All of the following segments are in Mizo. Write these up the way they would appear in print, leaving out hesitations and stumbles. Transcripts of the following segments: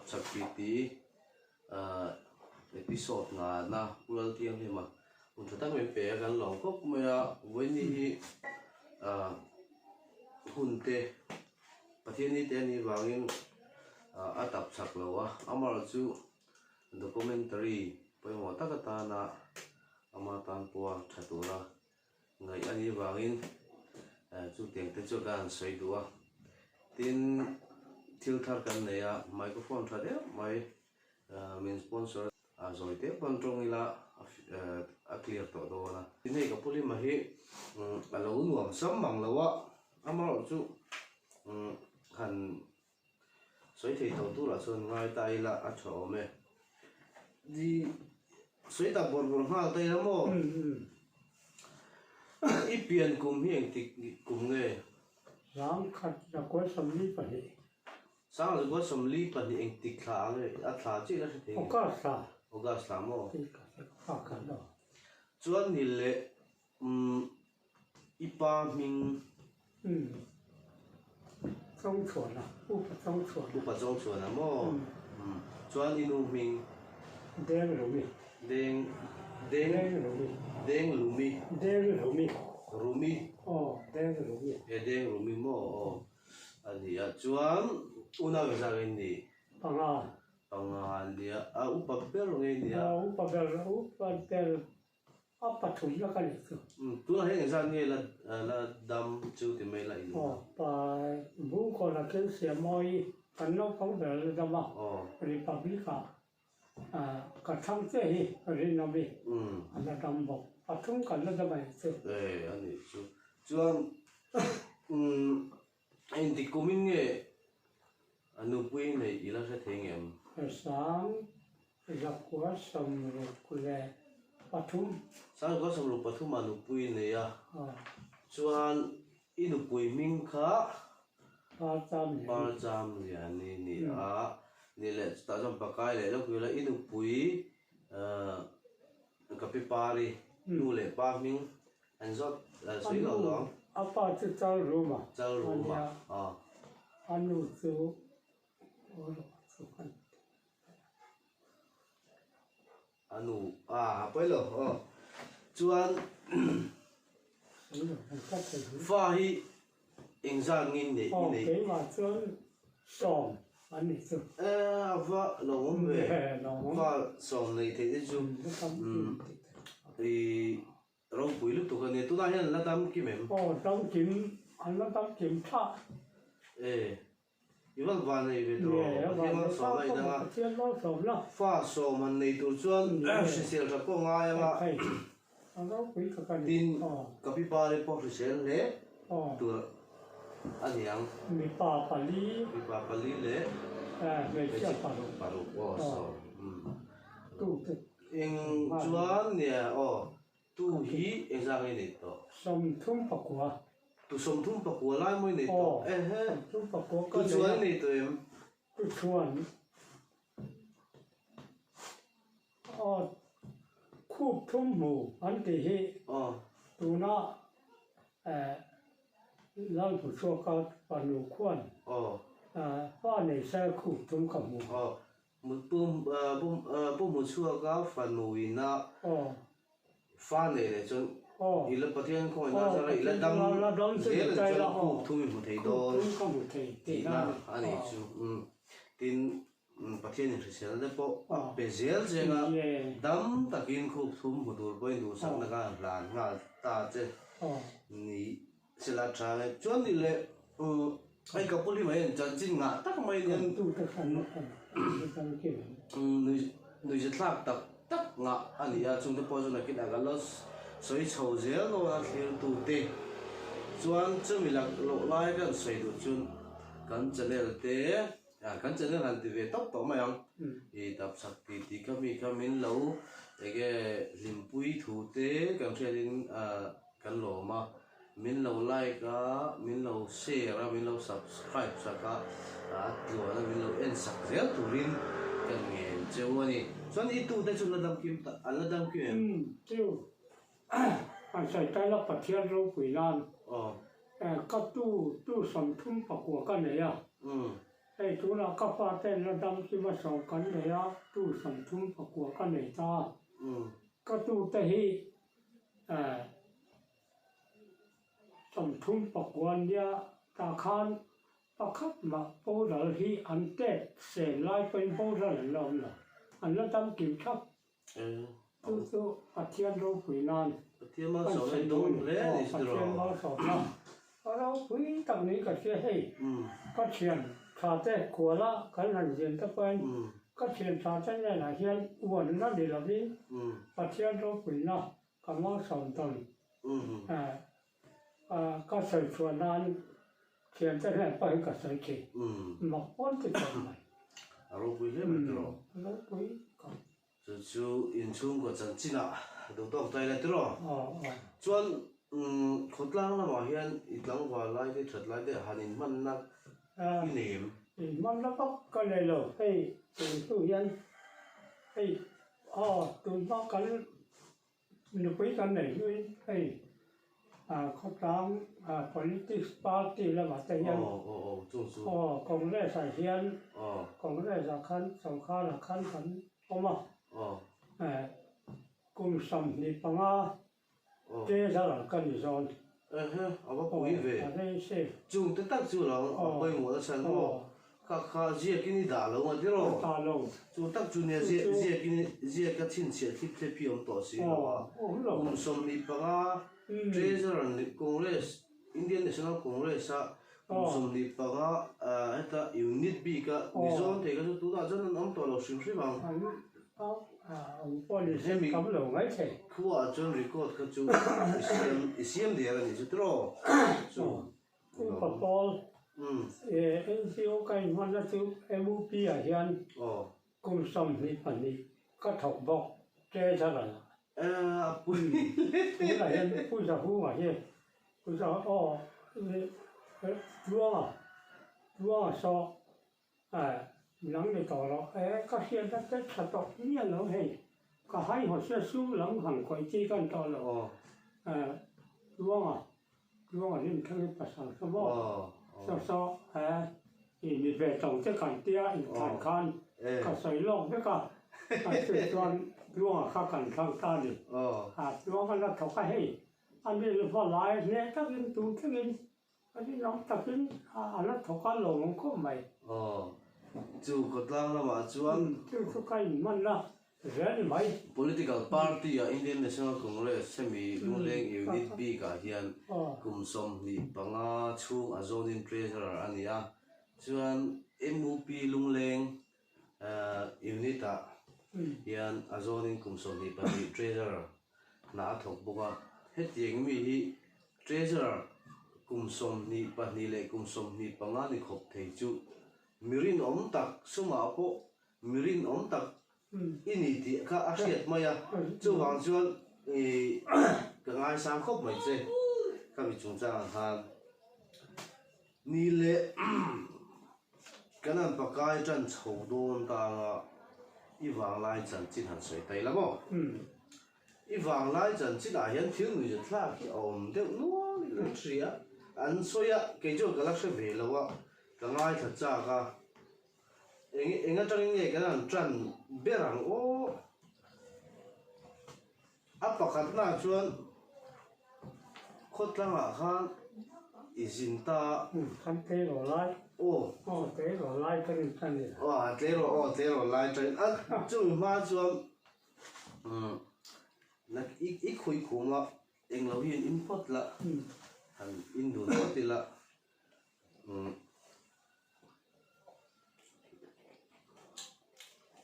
Tapchhak titi episode ngana Pu Lalthianghlima hun tha tak min pe a kan lawm khawp mai a, vawiin hi hun te Pathian ni te a nih vangin a tapchhak lo a, amaherawhchu documentary pawimawh tak atana ama tan pawha tha tura Ngaih a nih vangin chutiang te chu ka han sawi duh a, tin thil thar kan nei a, microphone tha deuh mai min sponsor a zawi tep pawn tawng ila a clear tawh dawn a. Tin hei ka pu Lima hi a lo nuam sam mang lo a, amaherawh chu han Sawi thei tho turah chuan ngai ta ila a tha awm e. Di sawi tak bawrh bawrh nghal ta ila maw? I pian kum hi engtik kum nge? Sangkhat zakua 42. Sangkhat zakua 42 engtik thla ang nge? A thla chiah ila hre thei nge? August thla. August thla maw? Chuan ni leh Umm i pa hming. Umm Chawngchhuana, Upa Chawngchhuana. Upa Chawngchhuana maw? Umm chuan i nu hming. Deng Lumi. Deng Deng Deng Lumi. Deng Lumi. Deng Lumi. Rumi. Aw Deng Rumi. E Deng Rumi maw aw a ni a chuan unau engzah nge ni? Panga. Panga a nia a upa ber nge ni a? Aw upa ber upa ber. A pathum la ka nei chu. Tunah hian engzat nge la la dam chu ti mai la in awm a? Pa Bungkawn a thil siam mawi kan naupang ber la dam a, Republic ah ka thlang che hi Rinawmi a la dam bawk. Pathum kan la dam a nih chu. E a nih chu. Chuan engtik kumin nge a nupui neih i la hre thei ngem? Sang 163. 163 ah nupui i nei a, chuan i nupui hming kha Parchamliani ni a, ni leh chutah chuan pakai leh lawk ila i nupui ka pi Pari nu leh pa hming an zawt sawi lo lo ang. A pa chu Chalruma a nia, a nu chu A nu a pawi lo aw chuan fa hi engzat nge neih i neih? Keimah chuan sawm an nih chu. E a va lo awm ve fa sawm neih theih te chu i ropui lutuk a nia tunah hian an la dam kim em? Aw dam kim an la dam kim thlah. E I van van nei ve tawh rawh, Pathian malsawmna i dang a, fa sawm han nei tur chuan hrisel tha pawh ngai ang a, tin ka pi pa te pawh hrisel hle tur a ni ang. Mipa pali Mipa pali leh hmeichhia paruk paruk aw sawm eng chuan nia aw. Tu hi engzah nge nei tawh? 34. Tu 34 lai mawi nei tawh? Aw, 34 ka nei a. Tu chuan i nei tawh em? Tu chuan aw khup thum hmu an tih hi tuna Lalhmuchhuaka fanu khuan fa nei se khup thum ka hmu. Pu Hmuchhuaka fanu ina fa nei leh chuan i la Pathian khawngaihna zara i la dam zel ang chuan khup thum i hmu thei dawn tihna a nih chu. Tin, Pathian in hriselna te pawh a pe zel cheng a, dam takin khup thum hmu tur pawhin duhsakna kha a hlan nghal ta che ni. Sela tha nge chuan ni le hei ka pu Hlima hian chanchin ngah tak mai hian nuihza thlak tak tak ngah a ni a, chungte pawh chu nakin ah kan lo sawi chho zel dawn a thlirtu te chuan chumi lak loh lai kan sawi duh chuan kan channel te kan channel han ti ve tawp tawh mai ang i tapchhak ti tih kha mi kha min lo enge hlimpui thu te kan hriatin ah. Kan lawm a, min lo like a, min lo share a, min lo subscribe sak a, a tluan a min lo en sak zel turin ka ngen cheu a ni. Chuan i tute chu la dam kim tak, an la dam kim em? Umm chu an sawi tai la Pathian ropui nan ka tu tu 39 ka nei a. Hei tunah ka fate la dam kima sawm kan nei a, tu 30 pakua ka nei ta a. Ka tute hi 34 nia tah khan pakhat mah boral hi an tet sen lai pawhin boral an la awm lo, an la dam kim thap. Chu chu Pathian ropui nan Pathian malsawmna i dawn hle a ni chu tiraw? Pathian malsawmna a ropui tak niin ka hria hei. Ka thian tha te kuala kan han zin te pawhin ka thian tha te hnenah hian uanna ni lovin Pathian ropuina ka malsawm tawn ka sawi chhuah nan thiante hnen pawh hi ka sawi thin. Mak pawn ti tawh mai. A ropui hle mai tiraw? A ropui ka. Chu chu inchhungkaw chanchinah duh tawk ta ila tiraw? Chuan khawtlang lamah hian i tlangval lai te that lai te han inhmanna i nei em? Inhmanna vak ka nei lo. Hei tun hnu hian hei aw tunhma kan Nupui kan nei hnuin hei khawtlang politics party lamah te hian aw Congress ah hian Congress ah khan sorkar ah khan kan awm a, kum 25 treasurer ka ni zawn. Ehe, a va pui ve. Chung te tak chu lo a pawimawh na chhan maw? Ka kha ziakin i dah lo nga tiraw? Dah lo. Chu tak chu nia ziakin ziaka chhinchhiah thlip thlep hi awm tawh si lo a. Kum 25 Treasurer ni Congress, Indian National Congress a kum 25 heta unit bik a ni zawn thei kha chu tunah chuan an awm tawh lo hrim hrim ang. Hemi khuaah chuan record kha chu i siam i siam der a nih chu tiraw? Chu. Upa pawl NGO ka inhmanna chu MUP ah hian kum 22 ka thawk bawk Treasurer ah. Tunah hian Pu Zahunga hi Pu Zahunga aw Tluanga Tluanga saw nang ni tawh lo e ka hriatna te tha tawh miah lo hei ka haihawt sia sum lam han khawih chi kan tawh lo Tluanga Tluanga hi inthlang hi pasal kha maw saw saw he i ni ve tawng te kan tia inthlan khan ka sawi lawk vek a a chu chuan Tluanga kha kan thlang ta a ni Tluanga la thawk a hei a ni va lai hneh takin tun thlengin A rinawm takin a la thawk a lo awm khawp mai. Aw, chu khawtlang lamah chuan. Chu chu ka inhman a zel ni mai. Political party ah Indian National Congress hemi Lungleng Unit bikah hian kum 25 chhung a zawnin Treasurer a ni a, chuan MUP Lungleng Unit ah hian a zawnin kum 22 Treasurer hna a thawk bawk a, hetiang mi hi Treasurer kum 22 leh kum 25 ni khawp thei chu mi rinawm tak sumah pawh mi rinawm tak i ni tih kha a hriat mai a, chuvang chuan i ka ngaisang khawp mai che ka mi chungchangah khan ni leh kan han pakai tan chho dawn tanga i vanglai chanchin han sawi ta ila maw? I vanglai chanchinah hian thil nuihzat thlak hi a awm deuh nual in an hria. An sawi a, kei chuan ka la hre ve lo a, ka ngaithla chak a. Eng eng atangin nge kan han tan ber ang aw? A pakhatnaah chuan khawtlangah khan i zin ta a. Kan tleirawl lai. Aw. Aw, tleirawl lai ka rin tan ila. Aw, tleirawl aw, tleirawl lai tan. A chumi hma chuan I khawi khum a, englo hi an in phawt la, han in dun phawt ila.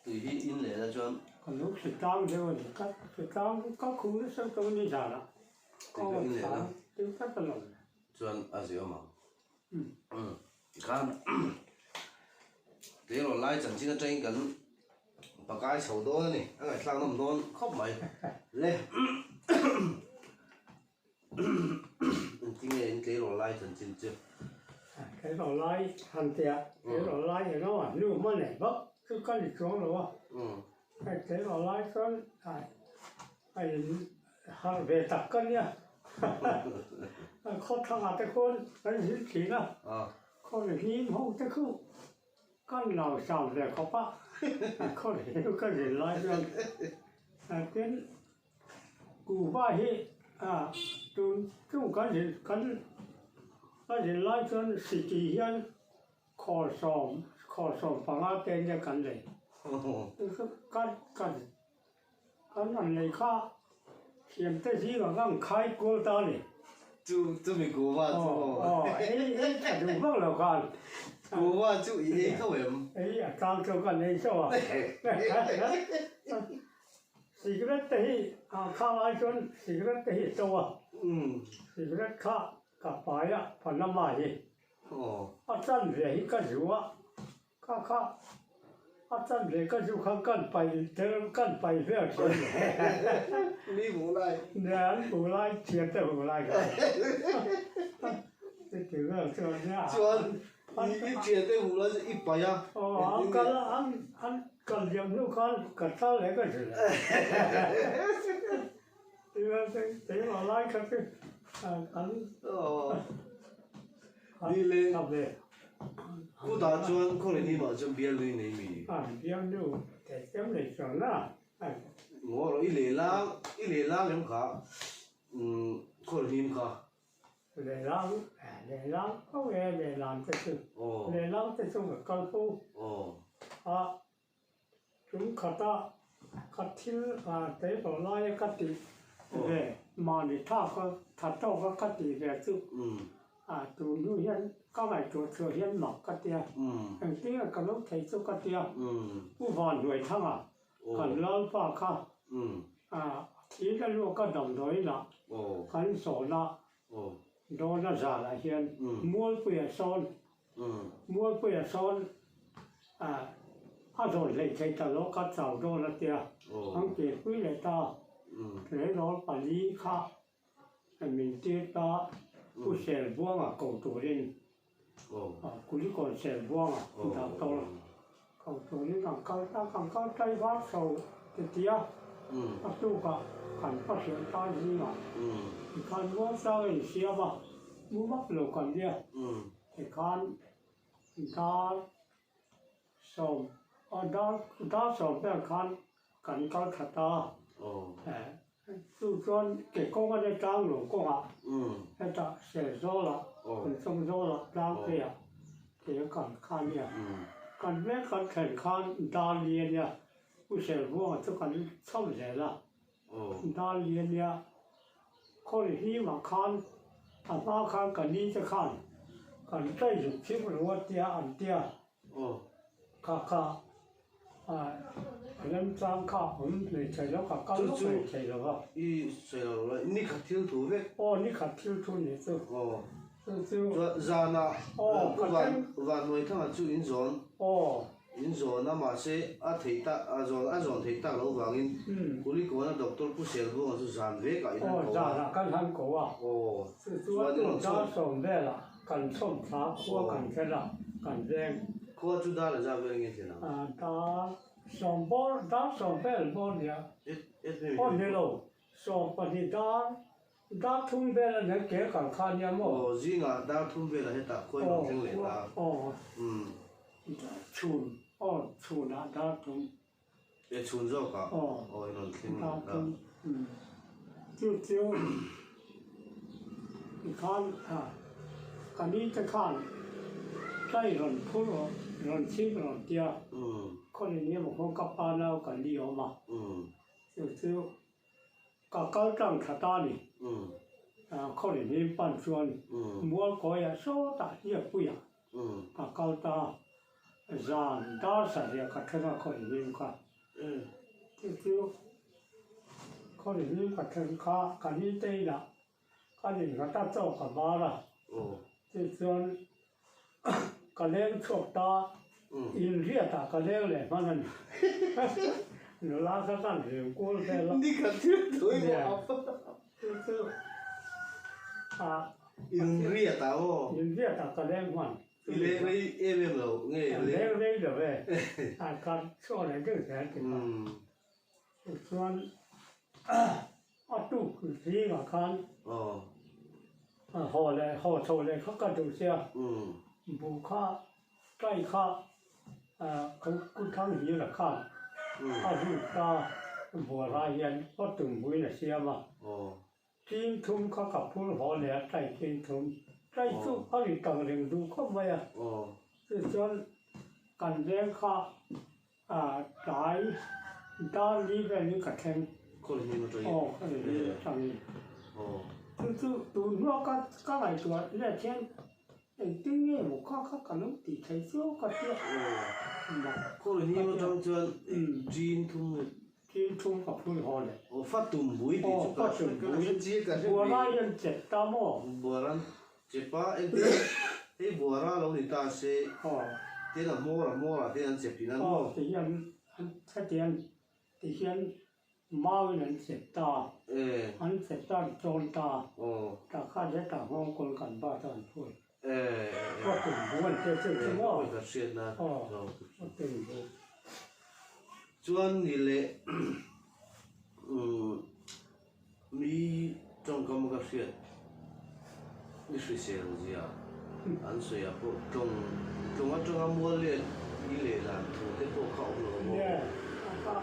Tui hi in leh la chuan. Ka lo hritlang deuh a ni, ka hritlang ka khuh nasa tawh a ni zanah. Tui ka in leh la. Tui ka lo. Chuan a ziawm ang. Tikhan tleirawl lai chanchin atangin kan pakai chho dawn a ni, a ngaihthlak nawm dawn khawp mai le. Engtinge in tleirawl lai chanchin chu? Tleirawl lai han tia, tleirawl lai eng emaw hnu hma nei vak chu ka ni chuang lo a. Hei tleirawl lai chuan a in Harh ve tak ka nia. Khawthlang ah te khuan kan zir thin a, khaw ri hlim ho te khu. Kan lo sam ve khawp a, khawvel ka zir lai chuan tin kuhva hi tun chung kan zir kan ka zir lai chuan city hian khawlsawm khawlsawm panga te nia kan lei kan kan Kan an lei kha thiam te zingah ka an khai kual ta a ni. Chu chumi kuhva chu aw. Aw ei ei tha duh vak lo khan. Kuhva chu i ei tho em? Ei a tlang chu kan ei chauh a. Cigarette te hi a khang ai chuan cigarette te hi a to a. Cigarette kha ka pai a Panama hi. A chan ve hi ka zu a. Kha kha a chan ve ka zu khan kan paih tel kan paih vel thin. Mi hmuh lai. Nia an hmuh lai thian te hmuh lai kha. Chuti vel chuan nia. Chuan i thian te hmuh lai chu i paih a. Aw an kal an an kal diam hnu khan ka thla leh ka zir. Keimah lai kha chu an Ni le kutah chuan khawngaih ni mah chuan bialnu i nei mi? Bialnu theihthiam nei chuan a. Ngaw rawh i lehlang i lehlang em kha khawngaih hnim kha. Lehlang lehlang tho e lehlang te chu lehlang te chu ka kal fo a. Tum khata ka thil tei tawh laia ka tih ve mahni thaka tha tawka ka tih ve chu tun hnu hian ka ngaihtuah chhuah hian mak ka tia, engtin nge ka lo thei chu ka tia, Pu Vanhnuaithanga kan Lalpa kha thil a luak a damdawiin ah kan zawn a, dawn a zanah hian Mualpuia sawn Mualpuia sawn a zawn hleih thei ta lo ka chau dawn a tia, an kirpui leh ta tleirawl pali kha min tir ta Pu Selbuanga ko turin Kulikawn Selbuanga doctor ko turin kan kal ta, kan kal tlai var chho ti tia a tukah kan pa hrilh ta zingah tikhan muangchang a insiam a, mu vak lo kan nia. Tikhan dar sawm dar dar sawm vel khan kan kal tha ta chu chuan ke kawng a nia tlang lo kawngah hetah Serzawl-ah kan Chawngzawl-ah tlang pheiah ke a kal kha a nia. Kan veng kan thlen khan dar li a nia Pu Serbuanga chu kan chho zel a. Dar li a nia. Khawi hlimah khan a hma khan ka ni te khan kan tlai zuk thim lo a tia an tia. Kha kha a remchang kha awm hlei thei lo ka kal lawk hlei thei lo va. I sawi lo lo ni khat thil thu vek. Aw ni khat thil thu ni chu. Chu chu. Chuan zanah Pu Vanhnuaithanga chu in zawn. Aw. In zawn a, mahse a theih tak a zawn a zawn theih tak loh vangin Kulikawn a Doctor Pu Selbuanga chu zan vekah in han ko a. Aw, zanah kan han ko a. Aw, Chu chuan in rawn chhawm. Dar sawm velah kan chhawm thla khua kan thlen a, kan veng. Khua chu dar engzat vel nge thlen ang? Dar sawm bawr, dar sawm vel bawr nia. Et et vel. Aw ni lo, 20 dar, dar thum vel a nia ke kal kha nia maw? Aw, zingah dar thum velah hetah khuai rawn thleng leh ta. Aw, chhun, aw chhunah dar thum. E chhun zawkah aw in rawn thleng leh ta. Dar thum, chu chu tikhan ka ni te khan tlai rawn phur rawh, rawn chhip rawn tia, khaw eng emaw khawn ka pa nau kan ni awm a. Chu chu ka kal tlang tha ta ni. Khawi hlim pan chuan Mualkawiah sawtah hliappuiah ka kal ta. Zan dar sarih ka thleng a khawi hlim kha. Chu chu khawi hlim ka thleng kha ka ni te inah ka innghat a chaw ka bar a. Chu chuan Ka leng chhuak ta, inriatah ka leng leh hman a ni. Nula kha kan rem kual vel a. Ni khat thil thui maw a pa. Chu chu a. Inriatah aw. Inriatah ka leng hman. I leng rei em em lo nge? Leng rei lo e. A kar chhuak leh deuh zel ti kha. Tichuan a tuk zingah khan haw leh haw chho leh kha ka duh sia, buh kha tai kha Kuthang Hira khan a ruk a buara hian paw tumbuin a siam a. Ching thum kha ka phur haw leh a tai ching thum. Tai chu a ri tang reng duh khawp mai a. Tichuan kan veng kha tlai dar li velin ka thleng. Aw ka ri li atangin. Chu chu tun hnuah ka ka ngaihtuah let hian Engtin nge maw kha kha ka lo tih theih chu ka hria mak. Khaw hnim atang chuan chin thum nge? Chin thum ka phul haw le. Aw fa tum bui tih chu ka hre ka hre chi ka hre ve. Buara hian chep ta maw? Buara chep a engtin hei buara lo ni ta se tin a hmawr a hmawr ah te an chep thin a ni maw? Aw ti hian an hetiang ti hian Mauin an chep ta, an chep ta an chawn ta, tah khan hetah nghawng kawl kan bat a an phur. Khaw tum bu an tia chu chu maw? Aw, khaw tum bu. Chuan ni leh mi tawngkam ka hriat i hrisel zia an sawi ah pawh tlawng tlawng atanga mual let i leh dan thu te pawh kha awm lo maw? Nge a kha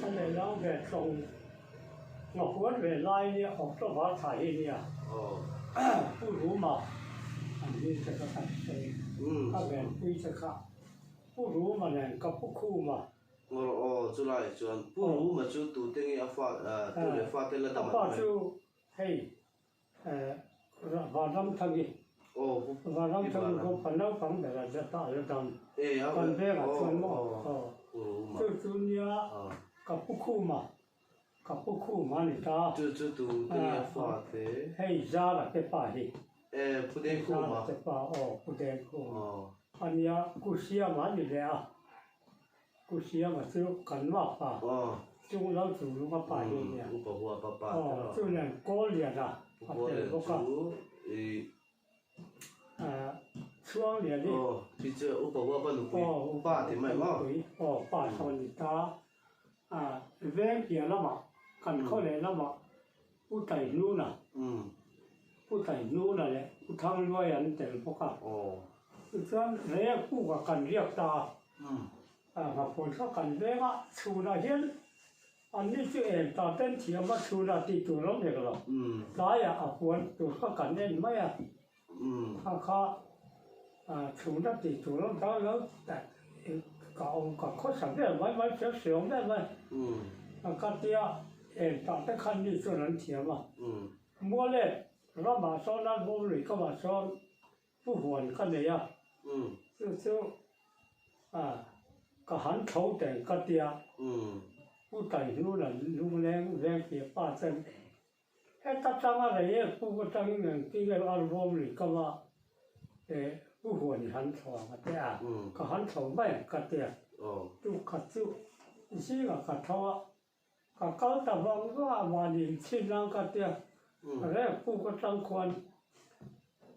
a leh lang ve tlawng ngahuat ve lai nia October thla hi nia Pu Ruma an hming te kha kan sawi ka venpui te kha Pu Ruma nen ka pu Khuma Ngawr aw chulai chuan Pu Ruma chu tute nge a fa tu leh fate la dam an A pa chu hei Vanramthangi Vanramthangi khaw pa naupang ber a zat a la dam kan vengah chuan maw chu chu nia ka pu Khuma ka pu Khuma a ni ta Chu chu tu te nge a fa te hei Zara te pa hi Pu Deng Khuma Zara te pa aw Pu Deng Khuma a nia Ku Siama a ni leh a Ku Siama chu kan mah pa chung lo chung lung a pa hi a nia. Aw chu nen kawl lian a a tel bawk a. Chhuang lian hi. Aw upa nupui aw pa sawn ni ta. Veng piah lamah kan khaw leh lamah Pu Taihnuna Pu Taihnuna leh Pu Thangluai an tel bawk a. Tichuan Reiek puk a kan riak ta a. Nghapuan kha kan veng a, chhunah hian anni chu eng ta ten thiam a chhunah tih tur lo nek lo. Tlaiah a puan tur kha kan en mai a. Kha kha chhunah tih tur lo dang lo ka awm ka khawsa vel mai mai hriau hriau vel mai. Ka tia eng ta te khan mi chuan an thiam a. Mualet ramah sawn a bawm lui kamah sawn Pu huan ka nei a, chu chu ka han tho teng ka tia, Pu Taihnuna lungleng veng piah pa chuan heta tanga rei em pu ka tangin engtin nge arbawm lui ka va Pu huan i han tho ang a ti a, ka han tho mai ang ka tia, tukhat chu zingah ka tho a, Ka kal ta vang vang a, mahni inchhin nan ka tia, rek puk atang khuan,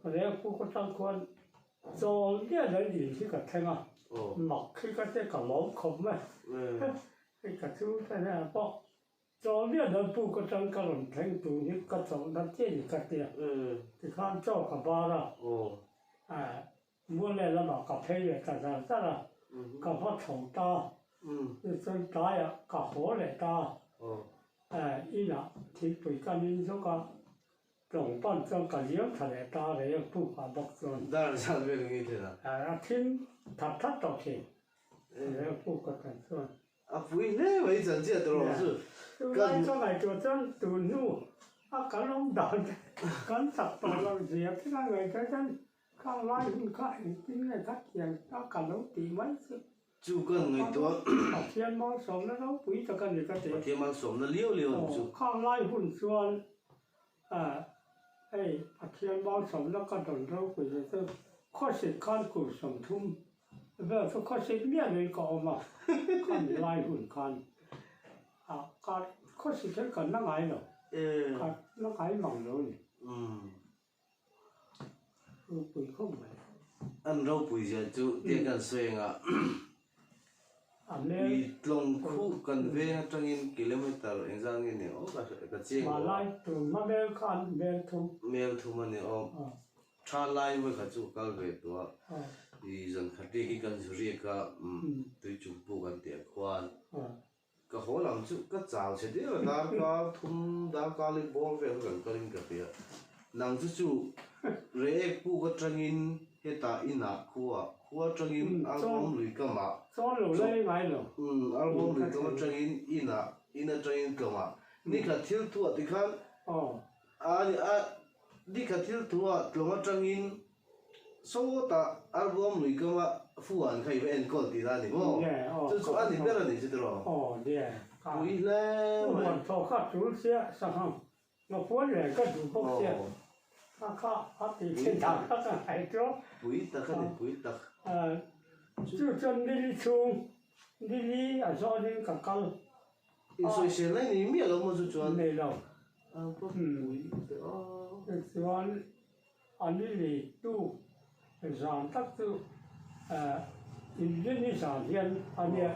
rek puk atang khuan chawl nge leh in hi ka thleng a, mak hi ka tia ka lawm khawp mai, hei ka chu te hnenah pawh chawl nge leh puk atang ka rawn thleng tur hi ka chawlhna chiah ni ka tia, tikhan chaw ka bar a, Mual leh lamah ka phei leh ta zar zar a, ka va tho ta. Tichuan tlaiah ka haw leh ta. Inah thingpui ka nin zawk a, tlawng pan chuan ka liam tha leh ta rei a pukah bawk chuan. Dar zat vel nge thei la? A thim that that tawh thin, rei a puk ka tan chuan. A pui hle mai chanchin a tawrh chu. Tunlai ka ngaihtuah chuan tun hnu a kan awm dan te kan chak tawh loh zia te ka ngaihtuah chuan Khang lai hun kha engtin nge kha thian a ka lo tih mai chu. Chu kan ngaihtuah. Pathian malsawmna ropui tak a ni ka ti. Pathian malsawmna liau liau a ni chu. Khang lai hun chuan hei Pathian malsawmna ka dawn ropui zia chu khawsik khan kum 30 vel chu khawsik miah loin ka awm a, khami lai hun khan khawsik hi kan la ngai lo, kan la ngai mang lo a ni. Ropui khawp mai. An ropui zia chu tiang kan sawi anga i tlawng khuh kan veng atangin kilometer engzat nge ni aw ka chiang lo a. Malai tun hma mel khan mel thum. Mel thum a ni aw. Tha lai vawi khat chu ka kal ve tawh a. I zan khat riak hi kan zu riak a, Tuichung puk an tih ah khuan ka haw lam chu ka chau chhe deuh a, darkar thum darkar leh bawr vel kha kan kalin ka hria. Nang chu chu Reiek puk atangin hetah inah khuaah khua atangin Arbawm lui kamah Arbawm lui kam atangin inah in atangin tlawngah nikhat thil thuah tikhan a ni a nikhat thil thuah tlawng atangin Sawtah Arbawm lui kama Fuan kha i va enkawl tih la a ni maw? Chu chu a ni ber a ni chu tiraw? Pui hle mai. Pui tak a ni, pui tak. Insawisel na i nei miah lo maw chu chuan? Pui teh a. A ni leitu zan tak chu Inlini zan hian a nia,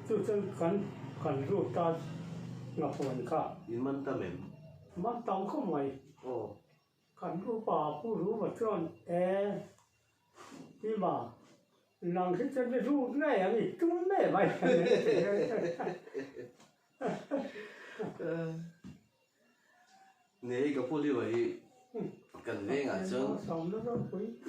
chu chuan kan kan lut ta Ngapuan kha. In man tam em? Man tam khawp mai. Aw. Kan upa Pu Ruma chuan e Tima, nang hi chuan i lut ngei ang i tum ngei mai. Nei ka pu Liva hi kan vengah chuan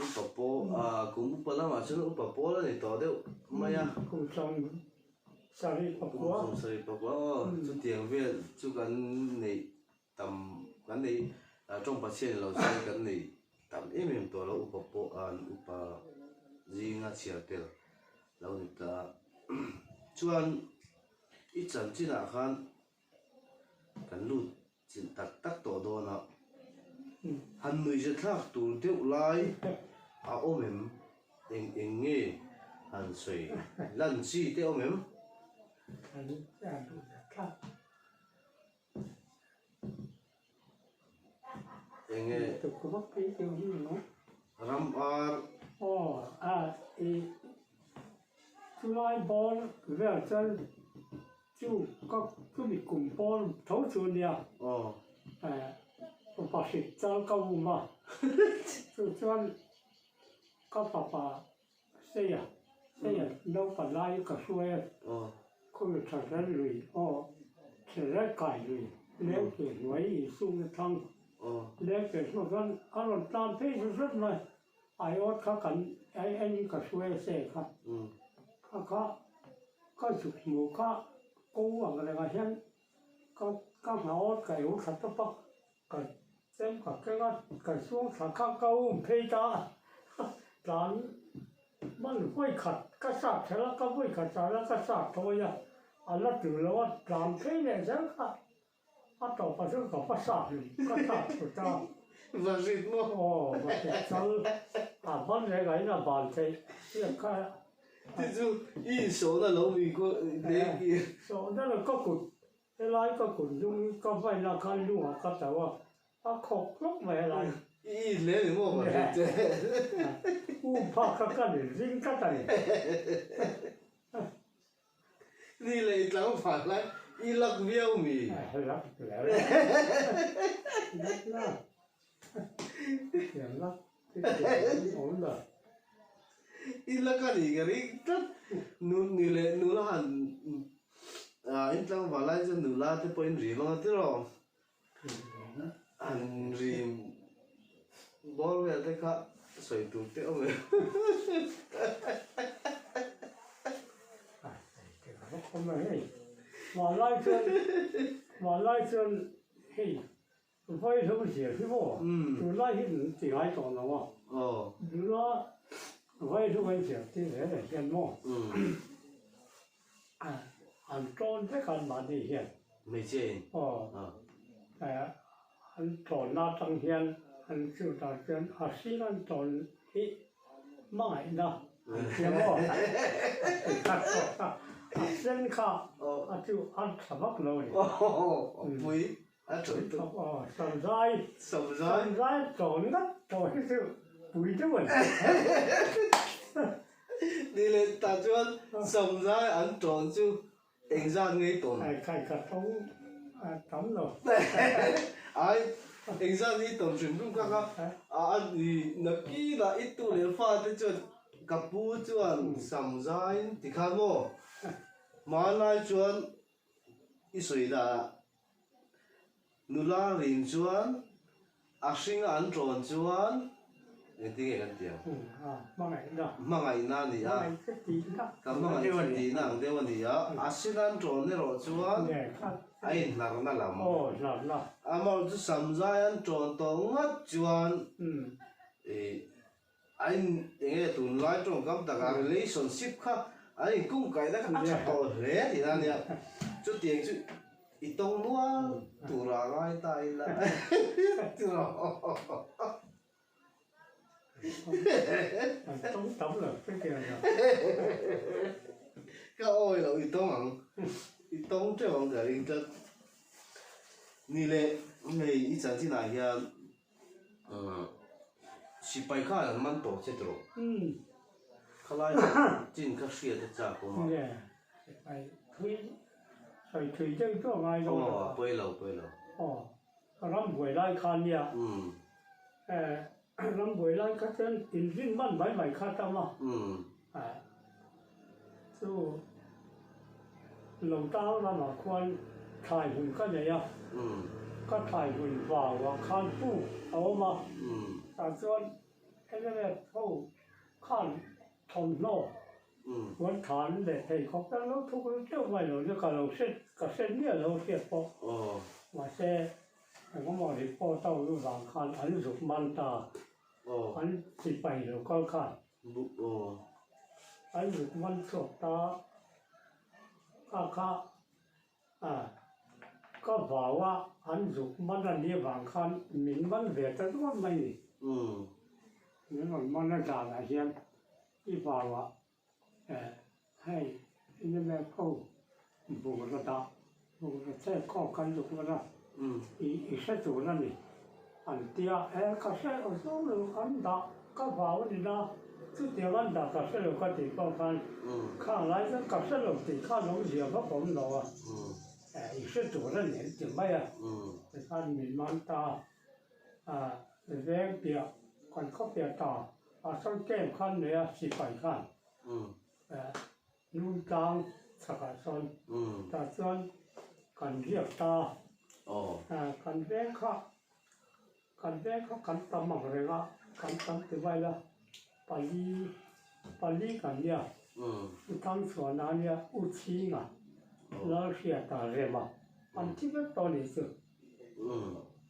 upa pawl ah kum upa lamah chuan upa pawl a ni tawh deuh mai a. Kum 74 Kum 74 aw chutiang vel chu kan neih tam kan neih tawng Pathian lo chuan kan neih tam em em tawh lo upa pawh an upa zinga chhiar tel lo ni ta chuan i chanchinah khan Kan lut chilh tak tak tawh dawn a, han nuihza thlak tur deuh lai a awm em? Eng eng nge han sawi lan chi te awm em? Eng nge ram ar? Chulai bawr vel chuan chu ka chumi kum pawl tho chu ania fapa hrik chal ka um a chu chuan ka fapa Seia Seia naupan lai ka hruai a khawmi tha zel lui aw tha zel kai lui leng ke hnuai insukna thlang leng ke hnuai chuan a rawn tlan phei zut zut mai. Aiawt kha kan en ka hruai a se kha. Kha kha ka zuk hmuh kha ko ang rengah hian ka ka hngaawt ka eu thla tawp a, ka chem ka keng a, ka zuang thla kha ka um phei ta a, tlan man vawi khat ka sat kher a, ka vawi khat sat a, ka sat thawi a, a la tul lo a, tlan phei leh zel kha. A tawp ah chuan ka va sat lui, ka sat thut a. Va rit maw? Aw, va rit chal. A ban reng ah in a ban theih chiah kha. Ti chu i insawhna lo mi khaw leng i. Sawhna lo ka kut, helai ka kut hnung hi ka vain ah khan lung ah ka tauh a, a khawk hlawk mai helai. I in hle ni maw va rit che. Um phak kha ka ni zing tlat a ni. Ni leh i tlangval lai i lak viau mi? Lak leh lak la thiam lak awm lo. I lak a nih ka ring tlat. Nu ni leh nula han in tlangval lai chuan nula te pawhin rim anga tiraw? An rim bawr vel te kha sawi tur te awm em? Vanlai chuan vanlai chuan hei vaihlo zir hi maw tunlai hi an ti ngai tawh lo a nula vaihlo an zir tir reng reng hian maw An tlawn vek an mahni hian. Hmeichhia in? Aw. An tlawnna atang hian an chutah chuan a hring an tlawn hi hmangaihna an tia maw? A sen kha a chu a tha vak lo a ni. Aw, pui a tha lutuk. Aw, samzai. Samzai. Samzai tlawn ngat tawh hi chu pui deuh a ni. Ni leh tah chuan samzai an tawn chu engzat ngei tawn? Ai khai ka tho a tam lo. Ai engzat ngei tawn hrim hrim kha kha a ni nakinah i tu leh fa te chuan Ka pu chuan sam zaiin tikhan maw hmanlai chuan i sawi dah nula rin chuan a hringa an tawn chuan engtin nge kan ti ang? Hmangaihna. Hmangaihna a ni a. Ka hmangaih che tihna ang deuh a ni a. A sina an tawn erawh chuan a inhnarna lam. Amaherawhchu samzai an tawn tawh ngat chuan ih A in eng nge tunlai tawngkam takah relationship kha an inkungkaihna kha a tha tawh hle tihna a nia. Chutiang chu i tawng nual tura ngai ta ila tiraw. An tawng tam lo chutiang lo. Ka awi lo i tawng ang, i tawng teuh ang ka ring tlat. Ni leh hei i chanchinah hian Sipai khan an man tawh che tawh. Khalai chin kha hriat a chak awm a. Nge sipai thui sawi thui deuh chu a ngai dawn a. Aw pawi lo pawi lo. Aw ram buai lai khan nia ram buai lai kha chuan inrin man mai mai kha tam a. Chu lo tang ramah khuan thlai hmun ka nei a, ka thlai hmun vauah khan puk a awm a, tah chuan mnf ho khan thawmhnaw puan than leh pheikhawk te an lo thuk ru teuh mai lo nia ka lo hre ka hre miah lo hriat pawh mahse engemaw report a awm avang khan an zuk man ta an sipai lo kal khan. Buk aw. An zuk man chhuak ta kha kha a ka vau a, an zuk man a nih avang khan min man ve ta duat mai ni. Min rawn man a zanah hian i vau ah hei enge ho bungraw dah bungraw chek khaw kan zuk man a i hre tur a ni. An ti a, he ka hre lo zawng lo an dah ka vau a ni na, chutiang an dah ka hre lo ka tih pawh khan khang lai chuan ka hre lo tih khan awmzia vak awm lo a, i hre tur a ni an ti mai a, tikhan min man ta a, veng piah kan khaw piah ta ah sawn camp khan nei a sipai khan Lungtlang chhakah sawn tah chuan kan riak ta a, kan veng kha kan veng kha kan tam ang reng a, kan tam ti mai la pali pali kan nia u Thangchhuana a nia u Chhinga Lalhriata Rema an thi vek tawh a nih chu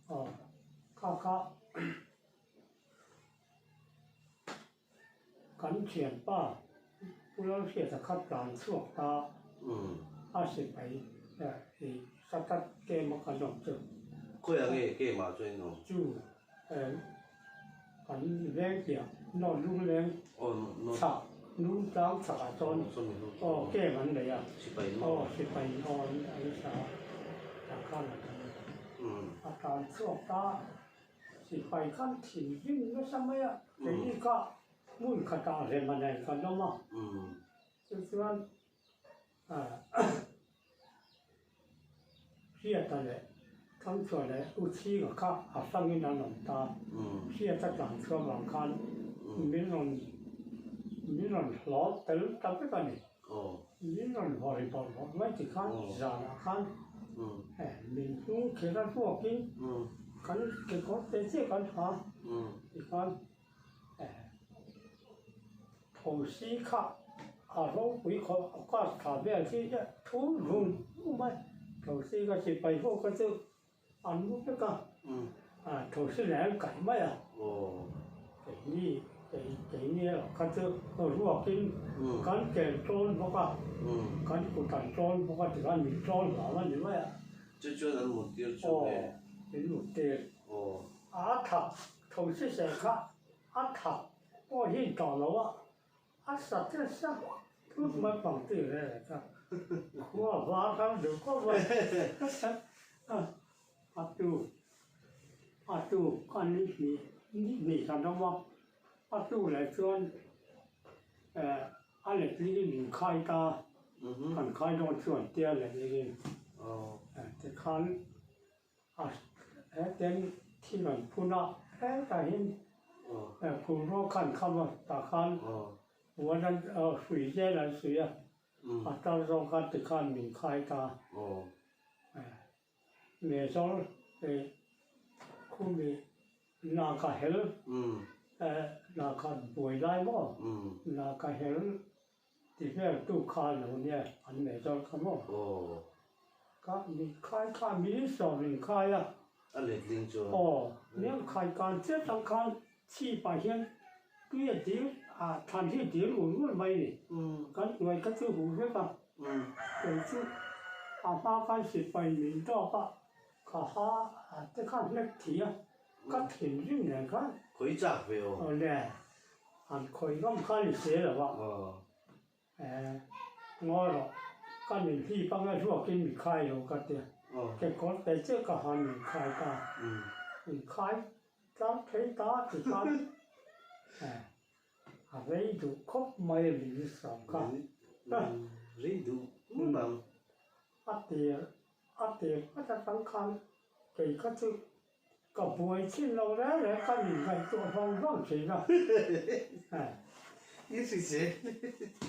aw kha kha. Kan thianpa Pu Lalhriata kha tlan chhuak ta a sipai i satat kem a kan awm chu. Khawiah nge kem ah chuan in awm? Chu kan veng piah North Lungleng chhak Lungtlang chhak ah chuan aw kem an nei a aw sipai aw an sa a tah khan a kan a tlan chhuak ta. Sipai khan thinrim nasa mai a, keini kha hmun khatah rem a nei kan awm a, chu chuan Hriata leh Thangchhuah leh U Chhinga kha a hrangin an awm ta, Hriata tlangchhuah vang khan min rawn min rawn hlawh tel ta vek a ni, min rawn vawri bawrh bawrh mai ti khan zanah khan min hnung kher a ruakin Kan kekawr te chiah kan ha tikhan thosi kha a ropui khawp a class tha vel khi thu run run mai thosi kha sipai ho kha chu an mu vek a thosi leh an kaih mai a keini keini erawh kha chu ruakin kan ken tawn bawk a kan kut an tawn bawk a tikhan min tawn hlau a ni mai a. Chu chuan an mut tir chu nge? Aw, min mut tir. Aw. A thak tho si se kha a thak pawh hi tawh lo a, a sa te sa thut mai pang ti ve le kha. Khua var khan duh khawp mai. A tu, a tu ka ni hnih, ni hnih kan awm a, a tu leh chuan eh A letlingin min khai ta, kan khai dawn chuan tia letlingin tikhan a heten thil an phun a, hetah hian phulraw khan kham a tah khan Puan an hrui zel an suih a, a tar zawk khan tikhan min khai ta. Mezawr khumi naka hel naka buai lai maw naka hel ti vel tu kha lo nia an mezawr kha maw ka min khai kha mi sawm min khai a. A letling chuan. Aw nia khai kan chiah tang khan chhipah hian tui a dil ah thlan hi a dil ur ur mai a ni. Kan hnuai kha chu huh vek a, kei chu a hma khan sipai min tawk a, ka ha te khan hlek thi a, ka thinrim nen khan. Khawi chak ve aw. Aw le, an khawi ngam khan i se lo a. Ngaw rawh, ka min hlip anga hluakin mi khai lo ka tia. Kekawr te chiah ka han min khai ta. Min khai tlang phei ta ti khan a rei duh khawp mai a min sawm kha. Rei duh ngawt ang. A tir a tir hmasa tang khan kei kha chu ka buai chin lo reng reng ka min ngaihtuah vang vang thin a. I hrisel.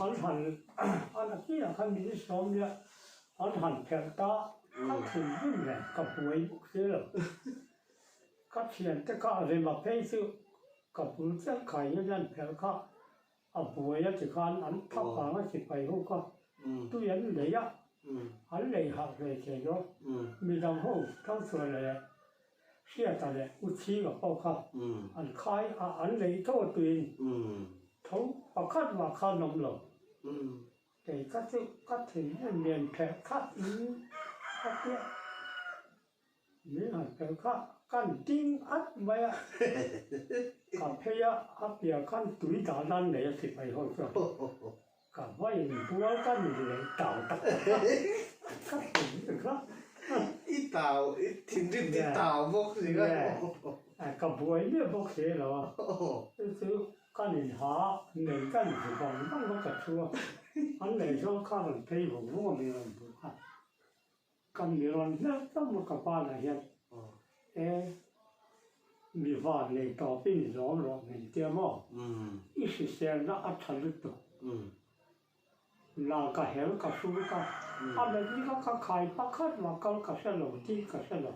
An han a la piah khan min sawm nia an han pherh ta ka thinrim reng ka buai bawk si lo. Ka thiante kha a rem a phei chu ka bul chiah khai hian an pherh kha A buai a ti khan an thap vang a sipai ho kha tui an lei a, an lei hah ve thei lo. Midang ho Thangchhuah leh Hriata leh U Chhinga pawh kha an khai a, an lei tho a tuiin tho pakhat mah khan awm lo. Kei kha chu ka thinrim lian pherh khat in ka piah. Min han pel kha kan ding at mai a, ka phei a, a piah khan tui dah nan nei a sipai ho chuan ka va inbual ka ni leh tau tak tak a, ka thinrim kha. I tau, i thinrim ti tau bawk si kha. Ka buai miah bawk si lo a, chu chu kan inha nei kan zu vang vang a ka thu a, an lei zawng kha rawn phei vung vung a min rawn hmuh kha. Kan mi rawn hmel tam a ka banah hian e mi van nei tawpin i lawm rawh min tia maw? I hriselna a tha lutuk. La ka hel ka hrul ka a let ni kha ka khai pakhat mah kal ka hre lo tih ka hre lo.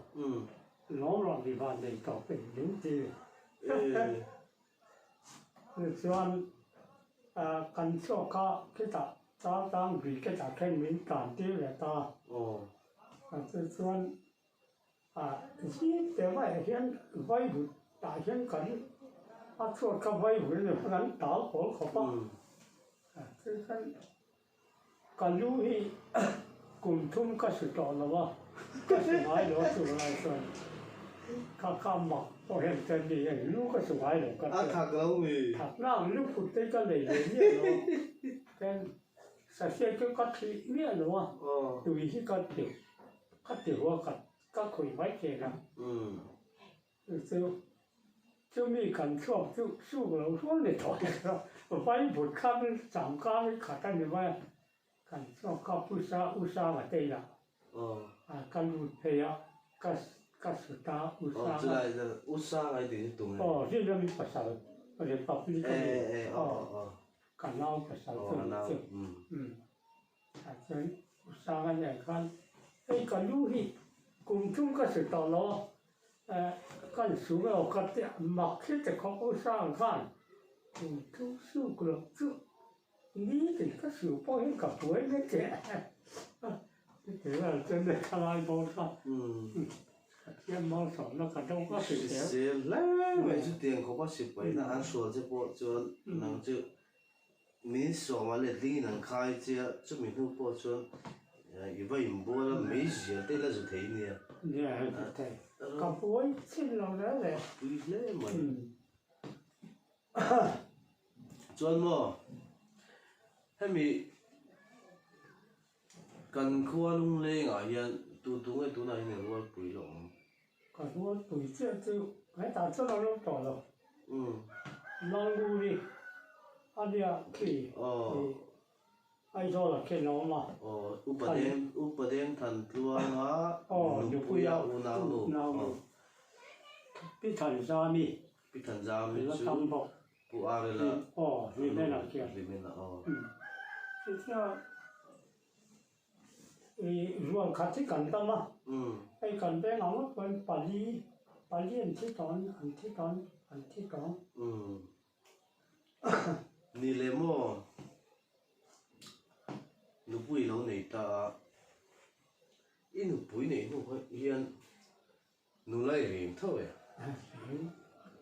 Lawm rawh mi van nei tawpin min ti. Chuan kan chhuak a khitah Chaltang brigade ah khan min tlan tir leh ta. Chu chuan zing te maiah hian vaivut tah hian kan a chhuat kha vaivut a ni kan tal pawl khawp a. Chu chuan Ka lu hi kum thum ka su tawh lo a, ka su ngai lo a chu lai chuan kha kha mak pawh hian ka ni a, lu ka su ngai lo ka ti. A thak lo mi? Thak nang lu phut te ka nei ve miah lo a, chuan sahriat chu ka thih miah lo a, tui hi ka ti ka ti hua ka ka khawih mai thin a. Chu chu chumi kan chhuak chu suk lo hrual ni tawh hek lo, vaivut kha min changkang i khat a ni mai a, kan chhuak kha Pu Sa U Sanga te inah ka lut phei a, ka ka sut a U Sanga. Aw chulai U Sanga i tih chu tum e. Aw Rinrami pasal Republic a ni. Aw ka nau pasal chu a ni chu. Tah chuan U Sanga nen khan hei ka lu hi kum thum ka su tawh lo a, kan su nge aw ka ti a, mak hi ti khawp U Sanga khan kum thum suk loh chu nitin ka su pawh hi ka buai na che a ti vel chuan ne thalai bawr kha Pathian malsawmna ka dawng a hrisel. Hrisel hle mai chu tiang khawpa sipaina an hrual che pawh chuan nang chu Min sawm a letling in an khai che a, chumi hnu pawh chuan i va inbual a, meizial te ila zu thei nia. Nia hei zu thei. Ka buai chin lo reng reng. Pui hle mai. Chuan maw hemi kan khua lunglengah hian tu tu nge tunah hian i rualpui lo awm? Ka rualpui chiah chu hetah chuan a lo tawh lo. Lalnguri a nia khi Aizawl ah khian a awm a. Upa Deng Upa Deng Thantluanga Nupuia unaunu. Pi Thanzami. Pi Thanzami chu. Pu Arela. Aw Hlimena khian. Hlimena aw. Chutia i rual khat hi kan dam a, hei kan veng ang ngawt pawhin pali pali an thi tawh an an thi tawh an thi tawh. Ni leh maw nupui lo nei ta a, i nupui neih hnu hian Nula i rim tho e. Rim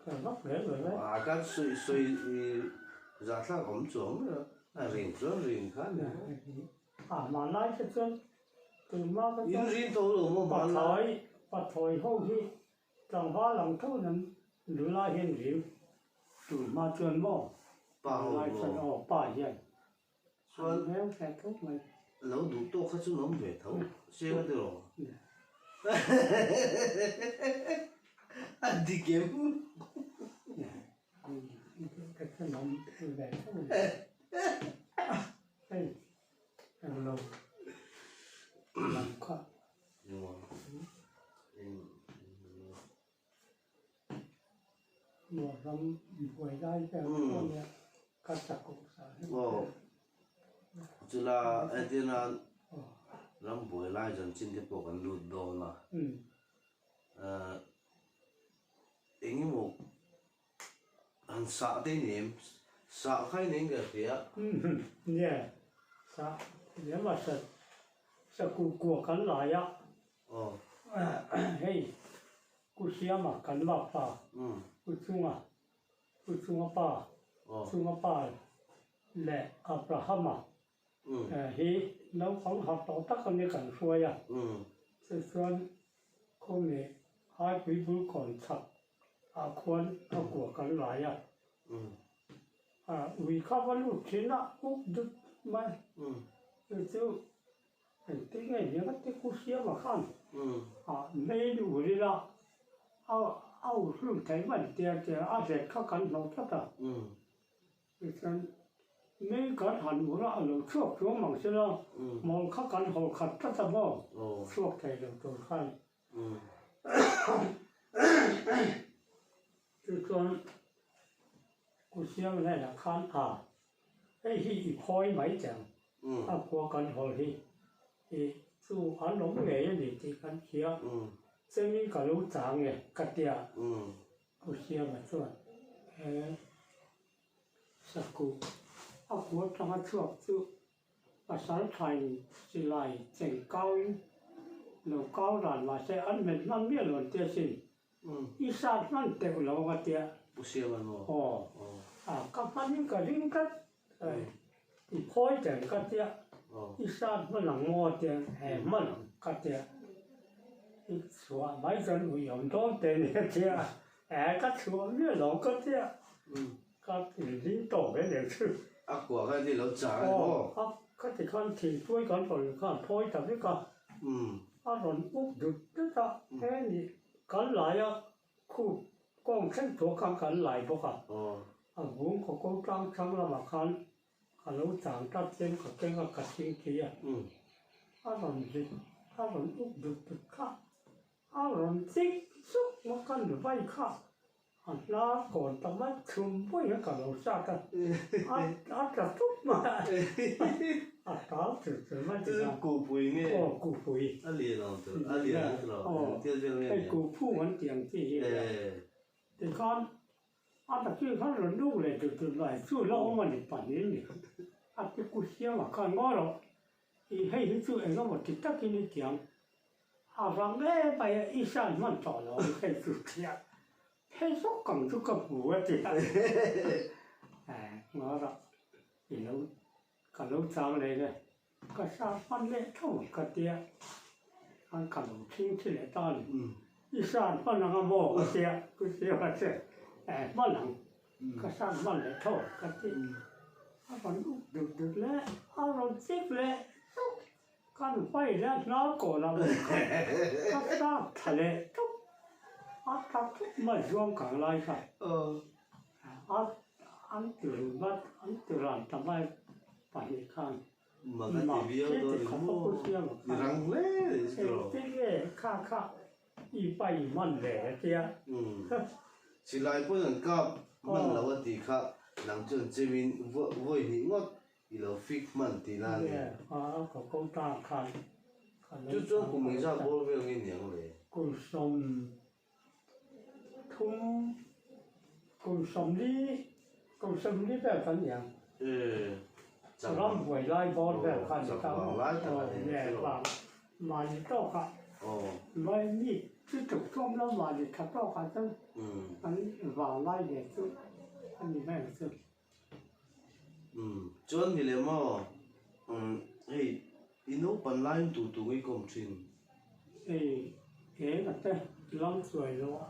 ka vak reng reng e. A kan sawi sawi zahthlak awm chuang mai a, a rim chuan rim kha ni maw. A hmanlai te chuan tunhma kha chuan. In rim tho lo maw hmanlai. Pathlawi pathlawi ho hi tlangval ang tho in an nula hian rim tunhma chuan maw. Pa ho maw. Aw pa hian. Chuan lo duh tawk kha chu an awm ve tho chiang a tiraw? A dik em? Aw chula entirna ram buai lai zan chin te pawh kan lut dawn a ah eng emaw han sah te ni em sah kha i nei nge hria aw. Ku Siama kan lak pa, Ku Chunga, Ku Chunga pa, Chunga pa leh Abrahama hi naupang harh tawh tak a ni kan hruai a. Chu chuan khawmi Haipui bul kawn chhak ah khuan a kua kan lai a. Ui kha va lut thin a, uk dut mai. Chu chu Engtin nge ni anga te ku Siama khan mei ni ur ila a a ur hlum thei mai tia tia a hlet kha kan hlawh tlat a. Tichuan mei kan han ur a a lo chhuak chuang mang sela mawl kha kan hawl khat tlat a maw chhuak thei lo tur khan. Tichuan ku Siama hnenah khan a Hei hi i phawi mai che ang, a khua kan hawl hi i chu an awm ngei a ni tih kan hria, chengin ka lo chang e ka tia. Pu Siama chuan he sakuh a khua atanga chhuak chu pasal thain silai cheng kauin lo kau ran mahse an hmet hman miah lo an tia sin. I sat hman teuh lo ang a tia. Pu Siama maw? Aw. A ka hmanin ka ring tlat. I phawi teng ka tia. I sat hman ang maw a tia. He hman ang ka tia. I chhuah mai chuan ui awm dawn te ni a tia. He ka chhuah miah lo ka tia. Ka ring tawk ve leh chu. A kua kha ti lo chang a ni maw? Aw. Ka ti khan thingtuai kan rawn khan phawi ta vek a. A rawn uk dut dut a. He ni Kan lai a, khup kawng thleng tur khan kan lai bawk a. A vung khaw ko tlang thlang lamah khan ka lo chang tlat chian ka keng a, ka thing khi a. A rawn zit, a rawn up dut dut kha, a rawn chik zuk maw ka nu vai kha. A hnar kawn ta mai chhum vawi a ka lo sat a, a a tla tup mai a, a tal chur chur mai ti khan. Kupui nge? Aw kupui. A lian ang tur, a lian ang tur lo, engtia vel nge nia? Hei kuphung an tih ang chi hi a nia. Tikhan a takir khan rawn luk leh dur dur mai, chu la awm a ni pahnih ni. A ti ku siam a khan ngaw rawh, i hei hi chu eng emaw ti takin i ti ang. A vang em mai a, i hran hman tawh lo ang hei chu tia phei zawk ang chu ka hmu a ti a, ngaw rawh i lo ka lo chang leh le ka hran hman leh tho ang ka tia khan ka lo thing thi leh ta a ni, i hran hman ang a maw ka tia ku tia ka che hman ang ka hran hman leh tho ang ka ti a rawn up dut dut leh a rawn chik leh zuk. Kan hmai hian hnar kawn a rawn kal ka tlak thla leh tawp a tla tawp mai zuang kang lai kha a an ti run vat an ti ran ta mai pahnih khan mak khi ti khawp a pu siam a khan engtin nge kha kha i pai hman ve a tia. Silai pawn an kap hman lo a ti kha. Nang chuan chemin vawi hnih ngawt i lo fik hman tihna a ni. Chu chuan kum engzat bawr vel nge niang le? Kum 30, kum 40, kum 40 vel kan ni ang. Ram buai lai bawr vel kha a ni ta maw? Mahni tawkah mai mi chu tuk tlawm lo mahni tha tawkah chuan an vang lai ve chu a ni mai ang chu. Umm chuan ni leh maw umm hei i naupan laiin tu tu nge i kawm thin? Hei eng a te lam chuai lo a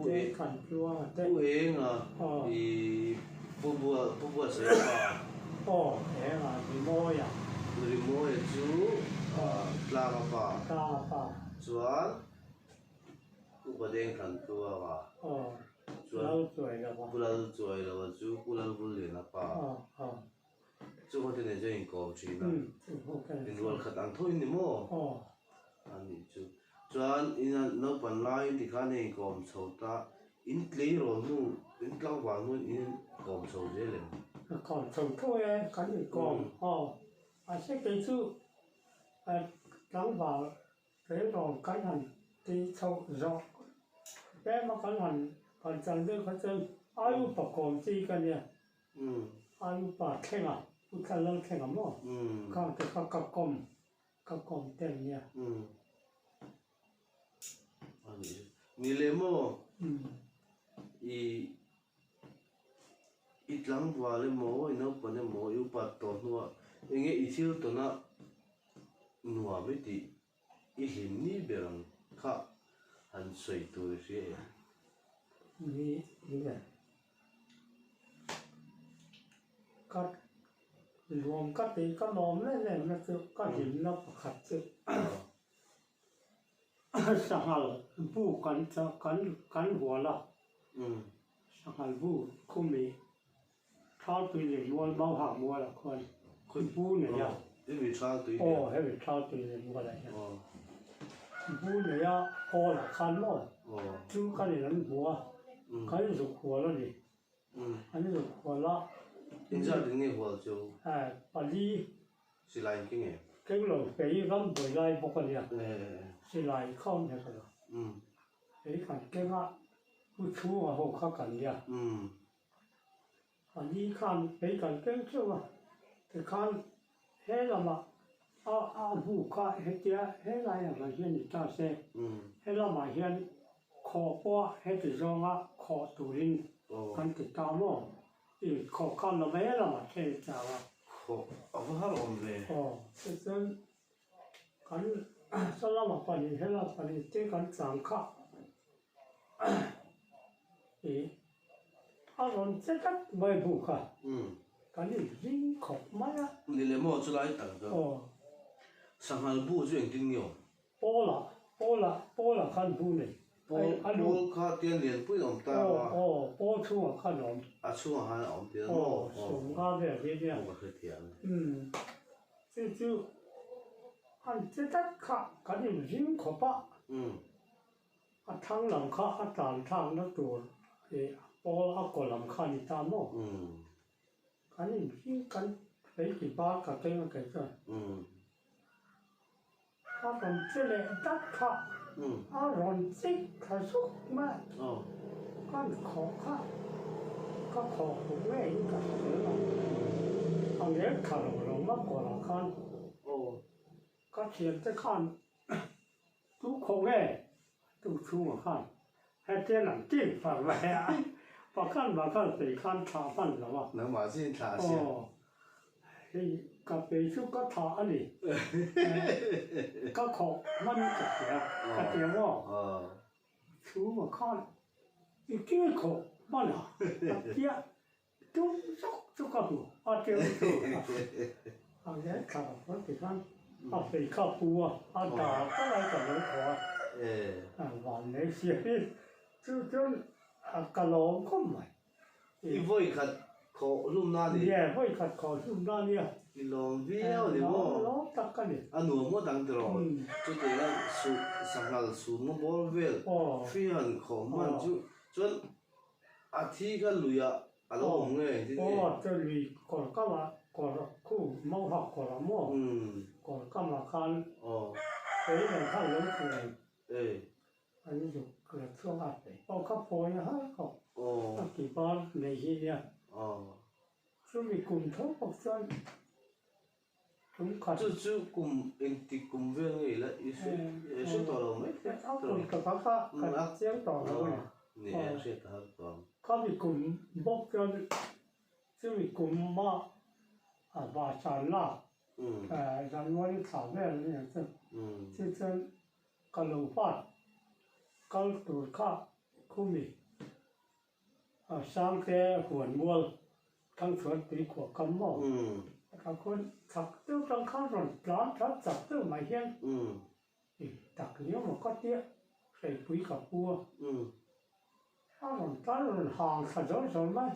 te kan tluang a te. Pu eng a i pu bua pu bua sawi pa. Aw eng a rimawi a. Rimawi a chu tlang a pa. Tlang a pa. Chuan upa deng kan tluang a. Aw Chuan Lal chuai lo a. Pu Lal chuai lo a chu Pu Lal Vullian a pa. Chu ho te nen chuan inkawm thin a. Inrual khat ang tho in ni maw? A nih chu. Chuan ina naupan laiin tikhan hei inkawm chho ta, in tleirawl hnu, in tlangval hnu in inkawm chho zel em? Inkawm chho tho e, kan inkawm. Aw, mahse kei chu tlangval Tleirawl kan han ti chhoh zawh tlem a kan han kan chan deuh kha chuan ai upa kawm chi ka nia, ai upa thleng a, u thla lal thleng a maw khang te kha ka kawm ka kawm te an nia. Ni leh maw i i tlangval emaw i naupang emaw i upat tawh hnuah enge i thil tawn a Nuam i tih i hlim ni ber ang kha han sawi tur i hria em? Ni nge ka nuam ka tih ka lawm em em na chu ka hlimna pakhat chu sanghal bu kan kan kan hual a, sanghal bu khumi Thaltui leh mual mau hak mual ah khuan bu nei a. Hemi thaltui leh. Aw hemi thaltui leh mual ah hian. Bu nei a kawl ah khan maw chu kan in an hmu a kan zuk hual a ni. An zuk hual a. Engzat in nge hual chu? Pali. Silai in keng em? Keng lo fei ram buai lai bawk a nia. Silai kha awm hek a lo. Fei kan keng a pu chhunga ho kha kan nia. A ni khan kei kan keng theuh a, tikhan he lamah a a hmu kha hetia helai ang ah hian ni ta se, he lamah hian khawh pawh heti zawnga khawh turin kan ti ta maw? I khawh khan la mai lamah thei a chau a. Khawh a va har awm ve. Aw, tichuan kan saw lamah pahnih helamah pahnih te kan tlang kha. Ih a rawn che tlat mai buk a, kan inring khawp mai a. Ni leh maw chulai tak chuan sanghal bu chu engtin nge awm? Pawl ah, pawl ah, pawl ah khan bu nei. Pawl, pawl kha tian lianpui a awm ta a. Aw, aw, pawl chhungah khan a awm. A chhungah khan a awm tia maw? Aw, sawmnga vel hi nia. Aw ka hrethiam e. Chu chu an che tlat kha kan inring khawp a. A thlang lam kha a tlan thlakna tur ih pawl a kaw lam kha a ni ta maw? Kan inhring kan hleiti bar ka keng a kei chuan a rawn che leh dat kha a rawn chik thla zuk mai a, kan khawh kha ka khawh fuh ngeiin ka hre zel a, a ngel thla lo lo ma kawrah khan ka thiante khan Tu khaw nge tu chhungah khan hetiang an ti far mai a, pakhat mah khan fei khan thlah hman lo a. Nangmah chin thlah a sia. Aw, hei ka fei chu ka thlah a ni. Ka khawh hman ka hria ka ti ang aw. Chhungah khan i kil khawh hman a, a tia Tum zuk chu ka hmu a teu chu a leh thla ka ti khan a fei kha pu a, a dar tak a ka lo thaw a, van nei sia hi chu chuan ka lawm khawp mai. I vawi khat khawh hlum na ni? Nge vawi khat khawh hlum na nia. I lawm viau a ni maw? Lawm tak ka ni. A nuam ngawt ang tiraw? Chutiang a sanghal sum nga bawr vel fian khawh hman chu chuan a thi kha luiah. A lo awm nge engtin nge? Aw chu lui kawr kamah kawr khu mauhak kawr a maw? Kawr kamah khan kei nen khan lo thleng an zuk la chhuak a. Aw ka phawi a har khawp a ti bar nei hi nia. Chumi kum tho bawk chuan tum khat. Chu chu kum engtik kum vel nge ila i hre i hre tawh lo mai thei. A kum ta kha kha ka chiang tawh lo a ni. Ni e a hriat ta har tawh ang. Khami kum bawk chuan chumi kum ah a vahsan lak January thla vel a ni ang chu. Chu chuan ka lo hmat kal tur kha khumi. Sangte huan mual Thangchhuan tui khuah kam maw? A khawn chak deuh tang khan rawn tlan that chak deuh mai hian i tak ni awm ka tia hreipui ka pu a. A rawn tlan rawn hang thla zawr zawr mai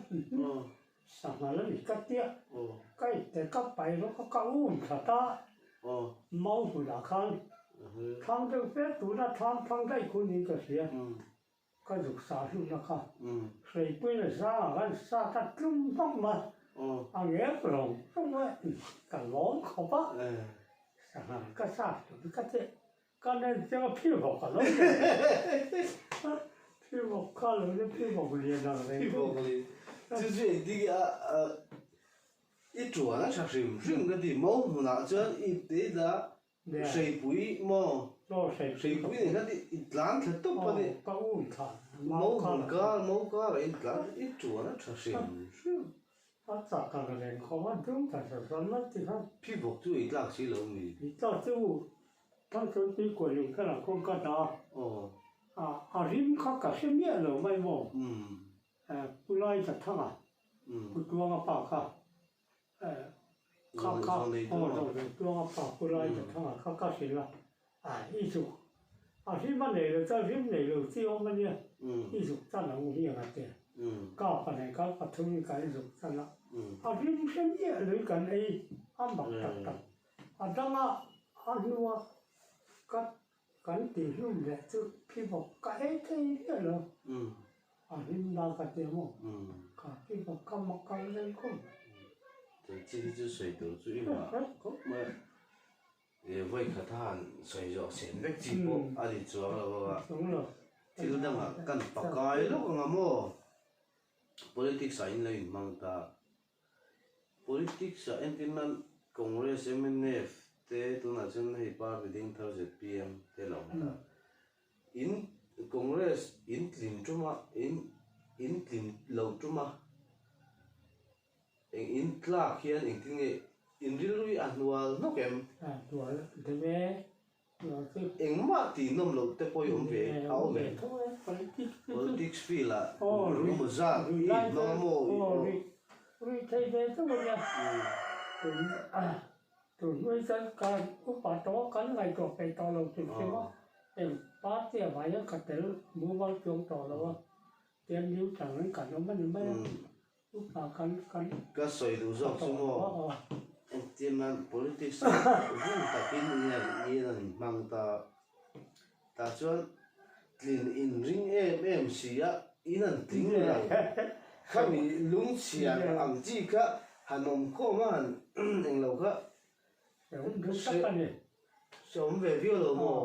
sangha la ni ka tia ka ipte ka pai rawk a ka um thla ta mau hmunah khan thlang deuh fe tuna thlang thlang daih khu niin ka hria. Ka zuk sa hlutna kha hreipui leh zangah khan sa ka tlum hmak mai. A ngek rawng rawng a, ka lawm khawp a, sangha ka sa hlut ka ti. Ka nen chiang a phivawk a lo ni. Phivawk kha lo ni phivawk lian ang reng. Phivawk lian. Chu chu engtin nge a i tuan a tha hrim hrim ka ti. Mau hmunah chuan i te dah Hreipui maw? Hreipui nen khan i tlan thla tawp a ni. Mau hmun kar, mau karah in tlan i tuan a tha hrim hrim. Phibawk chu i tlak si lo mi? Kha kha aw zawh ve tluang a pa pu lai ta thang ah kha ka hrilh a, a i zuk a hlim a nei lo chuan hlim nei lo chi awm a nia, i zuk chan ang hi ang a ti a, ka pa nen khan pathum in kan zuk chan a, a hlim hre miah lo in kan ei a mak tak tak, a dang a a hnu a ka kan tih hlum leh chu phibawk ka ei thei miah lo. A hlim na ka ti maw? Ka pi bawk ka mak kal reng khawp mai. Chanchin hi chu sawi tur chu i ngah khawp mai a. E vawi khat a han sawi zawh sen vek chi pawh a ni chuang lo a. Thil dangah kan pakai lawk ang a maw? Politics ah in lo inhmang ta. Politics ah entir nan Congress, mnf te tunah chuan hei party ding thar zpm te lo awm ta. In Congress in tlin tuma in in tlin lo tuma eng in tlak hian engtin nge in rilru hi a hnual hnawk em? A hnual deuh e. Engmah tih nawm loh te pawh i awm ve a awm em? Politics field ah engemaw zat i inhmang a maw? Ka sawi duh zawk chu maw engtin nan politics hun takin hian in an inhmang ta tah chuan tlin in ring em em si a in an tling lo khami lungchhia ang chi kha han awm khawm a han englo kha hre awm ve viau lo maw.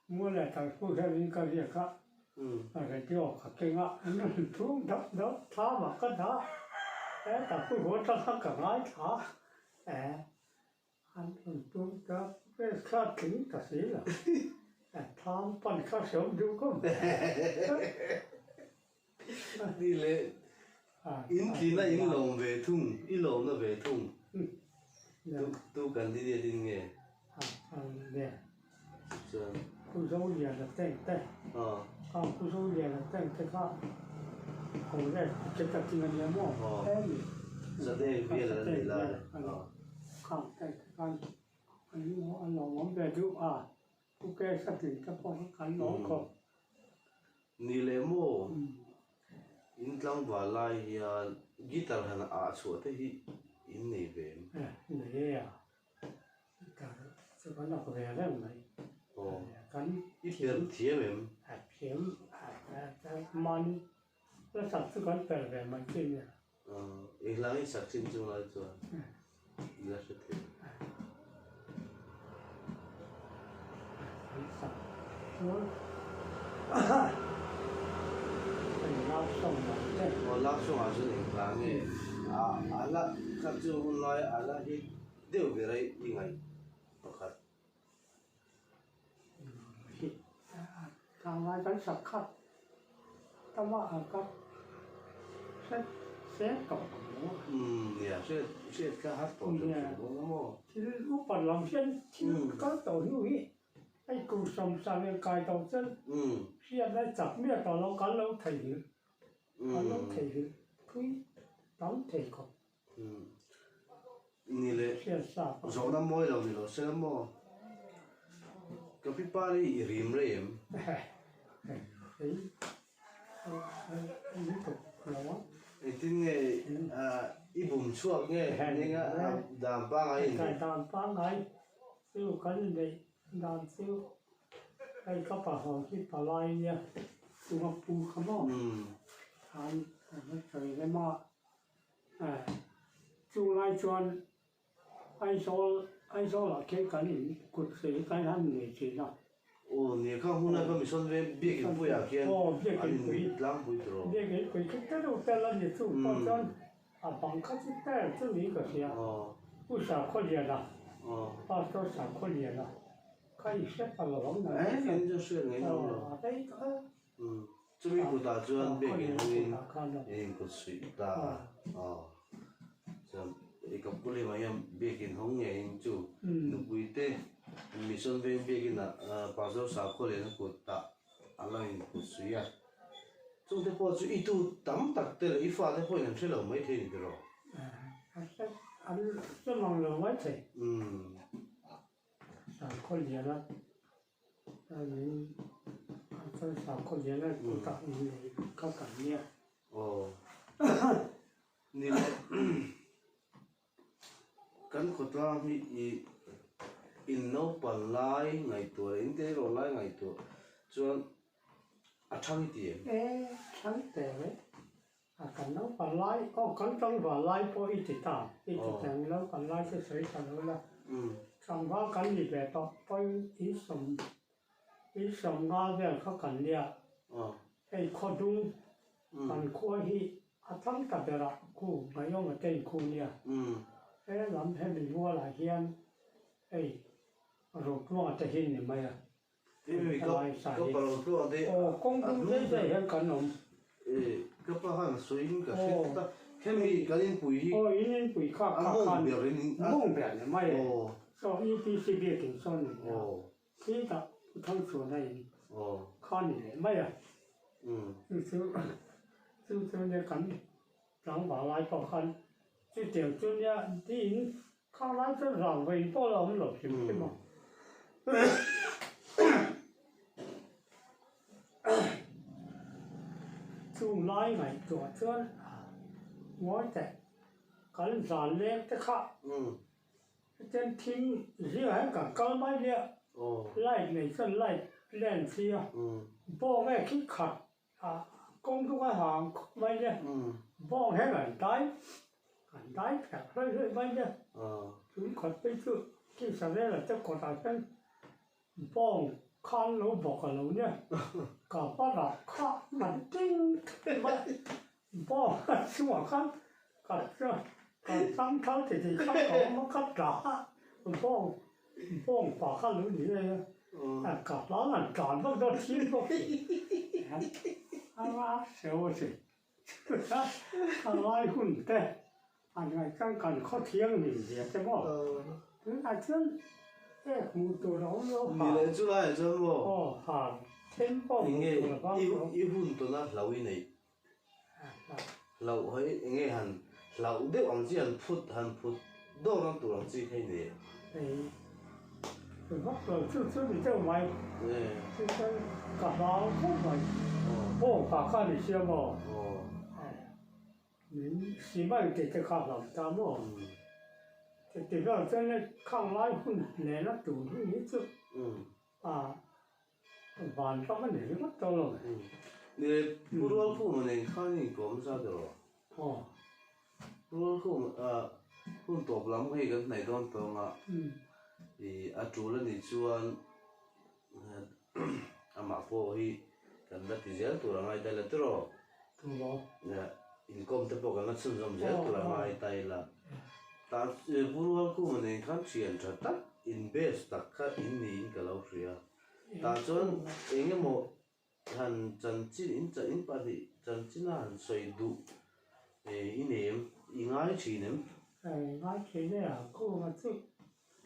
Mual leh Tangphu hianin ka riak a, radio ka keng a, an rawn thum dap dap thlam ah ka dah e, Tangphu haw atang khan ka ngaithla e, an rawn tum ta press kha tling ta si lo, thlam pan kha hreawm duh khawp mai. Ni leh in tlina in lawm ve thung, i lawmna ve thung. Tu tu candidate in nge? Chuan. Pu Zoliana tank te. Kha Pu Zoliana tank te kha Congress ticket a tling a nia maw? Hemi. Zatek bial an ni lai. Kha tank te khan an lawmawm ve duh a. Pu Kesha tling te pawh kha kan lawm khawp. Ni leh maw? In tlangval lai hian guitar han ah chhuah te hi in nei ve em? Nei e a, guitar chu kan ak ve reng mai. Aw. Kan I per thiam em? A thiam mahni la sak chu kan per ve mai chi nia. I hla i sak chin chung lai chuan i la hre thei. Kan sak chuan hei love song ah te. Aw love song ah chuan eng hla nge a la kha chu hun lai a la hit deuh ber a i ngaih pakhat. Tlangval kan sak khat tama a kap hret hret tawh ang lo. Umm nia hriat hriat kha har tawh hrim hrim dawn a maw. Thil upat lam hian thil kal tawh hnu hi hei kum sawmsang in kai tawh chuan hriat lai chak miah tawh lo kan lo theihnghilh kan lo theihnghilh thui tam thei khawp. Ni leh zawhna mawi lo ni lo se la maw? Ka pi pa hi i rim rei em? Engtin nge i bum chhuak nge eng a dan pangai in neih? Dan pangai chu kan neih dan chu hei ka pahaw hi palai nia chunga pu kha maw? Khan kan sawi rem a. Chung lai chuan Aizawl Aizawlah khi kan in kut hrui kan han nei thin a. Aw nia kha hun lai kha Mission Veng Biakin puiah khian an in tlangpui tur aw. Biakin pui khi te deuh tel a ni chu pawh chuan a bang kha chu tel chu niin ka hria. Pu Sakhawliana Pastor Sakhawliana kha i hre ta lo ang na. Eh kei chu hriat ngei lo. A rei tawh e. Chumi kutah chuan biakin hawngin in inkut suih ta a, aw. Chuan i ka pu lemah hian biakin hawng ngeiin chu nupui te Mission Veng biakinah Pastor Sakhaw lehna kutah a lo inkut suih a. Chungte pawh chu i tu tam tak te leh i fate pawhin an hre lo maithei ni tiraw? An hre mang lo maithei. Sakhaw liana Chuan sakhaw liana kutah nei kha kan nia. Aw. Ni le kan khawtlang hi i in naupan lai ngaihtuah leh in tleirawl lai ngaihtuah chuan a thang i ti em? E, thang teh reng. A kan naupan lai, aw kan tlangval lai pawh i ti ta, i ti ta ang naupan lai chu sawi ta lo la. Tlangval kan ni ve tawh pawi insawm, insawm nga vel kha kan nia. Hei khawdung kan khua hi a thlang ta berah khu Mayonga te inkhu nia. He lam hemi rualah hian hei Rotluanga te hi ni mai a. Aw kawng dung zai zai hian kan awm. Aw in inpui kha kha khan mawng ber ni mai e. Saw UPC biakin sawn ni a khitah Pu Thangchhuana in kha ni leh mai a. Chu chu chu chu nia kan tlangval lai pawh khan chutiang chu nia tiin Khang lai chuan rang vawiin pawh la awm lo hrim hrim a. Chung lai ngaihtuah chuan ngawi teh kan zan leng te kha hetiang thing zingah hian kan kal mai nia light nei chuan light len si a bawng e khi khat A kawng dung a hang khawp mai nia, bawng hian an dai, an dai phelh hlawih hlawih mai nia. Tun khat phei chu Kisarela te kawtah hian bawng khan lo bawk a lo nia, ka va rah kha an ding thut mai a, bawng a chungah khan ka ka chang thal ti ti kha ka awm a, ka tla a, bawng Bawng pa kha lo ni ngei a, ka hlang an tlan vak dawn thim bawk si. A rak seuh a si. Chutah a lai hun te an ngaihchang kan khaw thianghlim zia te maw. Tunah chuan ek hmuh tur a awm lo ha. Ni leh chu laiah chuan maw? Aw ha then pawh hmuh tur a vang tawh. I hun tawna hlo i neih. Hlauh hei enge han hlauh deuh ang chi han phut han phut dawr ang tur ang chi kha i nei em? Ei vak lo chu chu ni deuh mai chu chuan ka hlau khawp mai aw pa kha ni sia maw min cement tih te kha hlauh ta maw chutihlai chuan khang lai hun nena tur hun hi chu a. Van ram a ni ringawt tawh lo. Ni e, Pu Rualkhuma nen khan i inkawm nasa tawh lo. Aw. Pu Rualkhuma, hun tawp lam hei kan hnaih dawn tawh ang a, i a tul a nih chuan amah pawh hi kan la ti zel tur a ngai ta ila tiraw? Tiraw. Inkawm te pawh kan la chhunzawm zel tur a ngai ta ila. Tah Pu Rualkhuma nen khan thian tha tak, in best tak kha in niin ka lo hria. Tah chuan eng emaw han chanchin in chan in pahnih chanchin a han sawi duh i nei em? I ngai thin em? Ngai thin e a, khawng a chu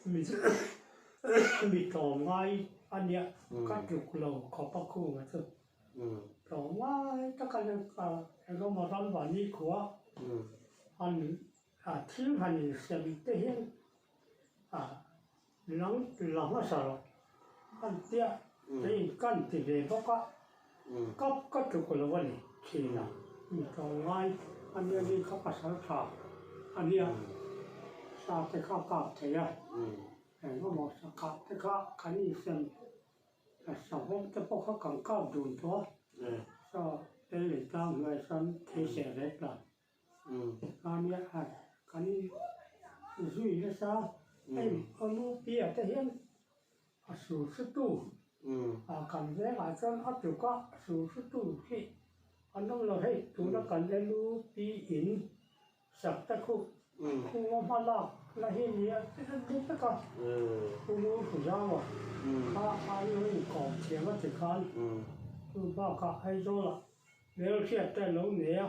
mi mi tlawm ngai a nia ka tluk lo khawp a khung a chu tlawm ngai tak a nia eng emaw ram vani khua han thil han insem te hian a Lang la hmasa rawh an tia kei kan ti ve bawk a, kap ka tluk lo a ni thin a, mi tlawmngai a nia ni kha pasal tha a nia, sa te kha kap thei a, eng emaw sa kah te kha kan insem savawm te pawh kha kan kap dun tawh a, sa tel leh tlang hnuaiah sawn thei seh rek la. Ania a kan zui nasa hei a lu piah te hian a sur hretu a kan vengah chuan a tuk a sur hretu hi an awm lo hei tuna kan lu pi in sak te khu khunga hma lak na hi nia ni vek a pu lu hruzaua kha a lo inkawm thiam a ti khan chu bakah Aizawlah Hmelhriat te lo nei a,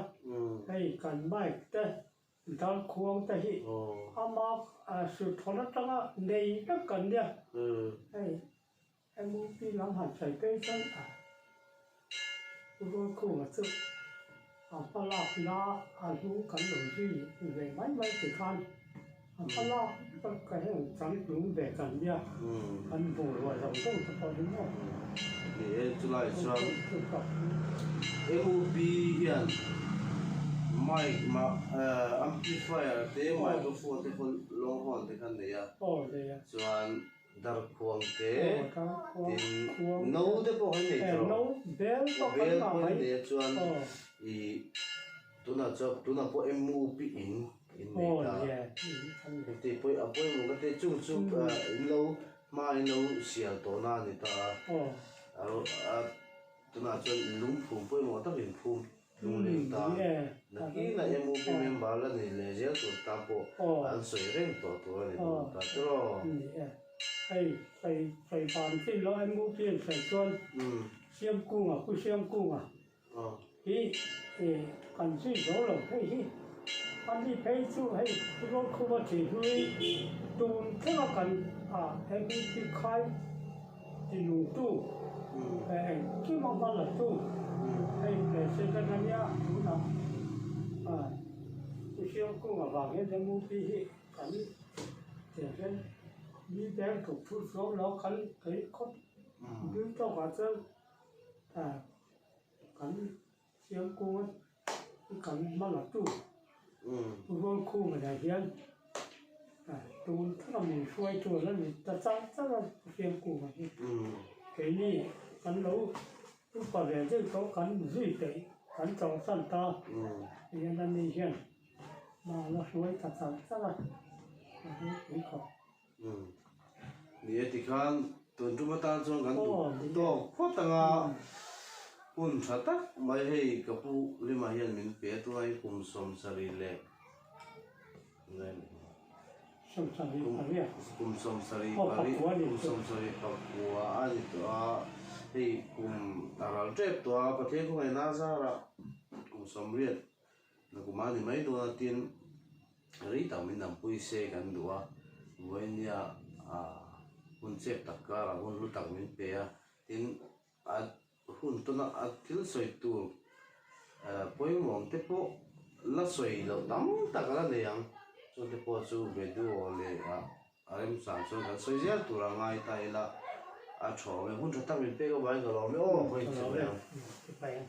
hei kan bike te darkhuang te hi ama suthawn atanga nei vek kan nia, hei MUP lam han sawi phei chuan a Rualkhuma chu a hma lakna a hnung kan lo zui ve mai mai ti khan a hma lak vek ka heng changtlung ve kan nia, kan bungrua zawng zawng te pawh hi maw. Ni e, chulai chuan MUP hian mic amplifier te microphone te pawh longhorn te kha nei a, chuan darkhuang te tin no te pawh kha nei tawh bel pawh an nei a chuan ih tunah chuan tunah pawh MUP in in nei ta heti pawh a pawimawh ka ti chung chu in lo hma in lo sial tawh na a ni ta a a tunah chuan lungphum pawimawh tak in phum Lungleng tan nakin a MUP member la nei leh zel tur tan pawh an sawi reng tawh tur a ni dawn ta tiraw. Ni e. Hei sawi sawi van chin lo MUP an sawi chuan Siamkunga Pu Siamkunga hi kan zui zo lo hei hi a ni phei chu hei Rawlkhuma thih hlui tun thlenga kan MUP khai Tinungtu, engkim a hma latu hei President a nia tunah Pu Siamkunga vang hian MUP hi kan tiang hian mi beng tuk thut zawng lo kan kei khawp bil tawkah chuan kan Siamkunga kan hma latu Pu Rualkhuma nen hian tun thlenga min hruaitu a la ni ta char char a Pu Siamkunga hi. Keini kan lo upa ve deuh tawh kan zui peih kan chawlhsan ta hian ani hian hma a la hruai ta char char a a ropui khawp. Ni e tikhan tun tum atan chuan kan duh tawk phawt ang a, hun tha tak mai hei ka pu Lima hian min pe a tunah hi kum 70 leh kum 70 kum 79 a ni tawh a, hei kum a ral tep tawh a Pathian khawngaihna zarah kum 80 Nakum a ni mai dawn a tin rei tak min dampui se kan duh a, vawinia hun chep tak karah hun hlu tak min pe a, tin a hun tawna a thil sawi tur pawimawm te pawh la sawi loh tam tak a la nei ang, chu te pawh chu video leh a remchang chuan kan sawi zel tur a ngai ta ila a tha awm e, hun tha tak min pek avangin ka lawm e aw, hawi che mai ang.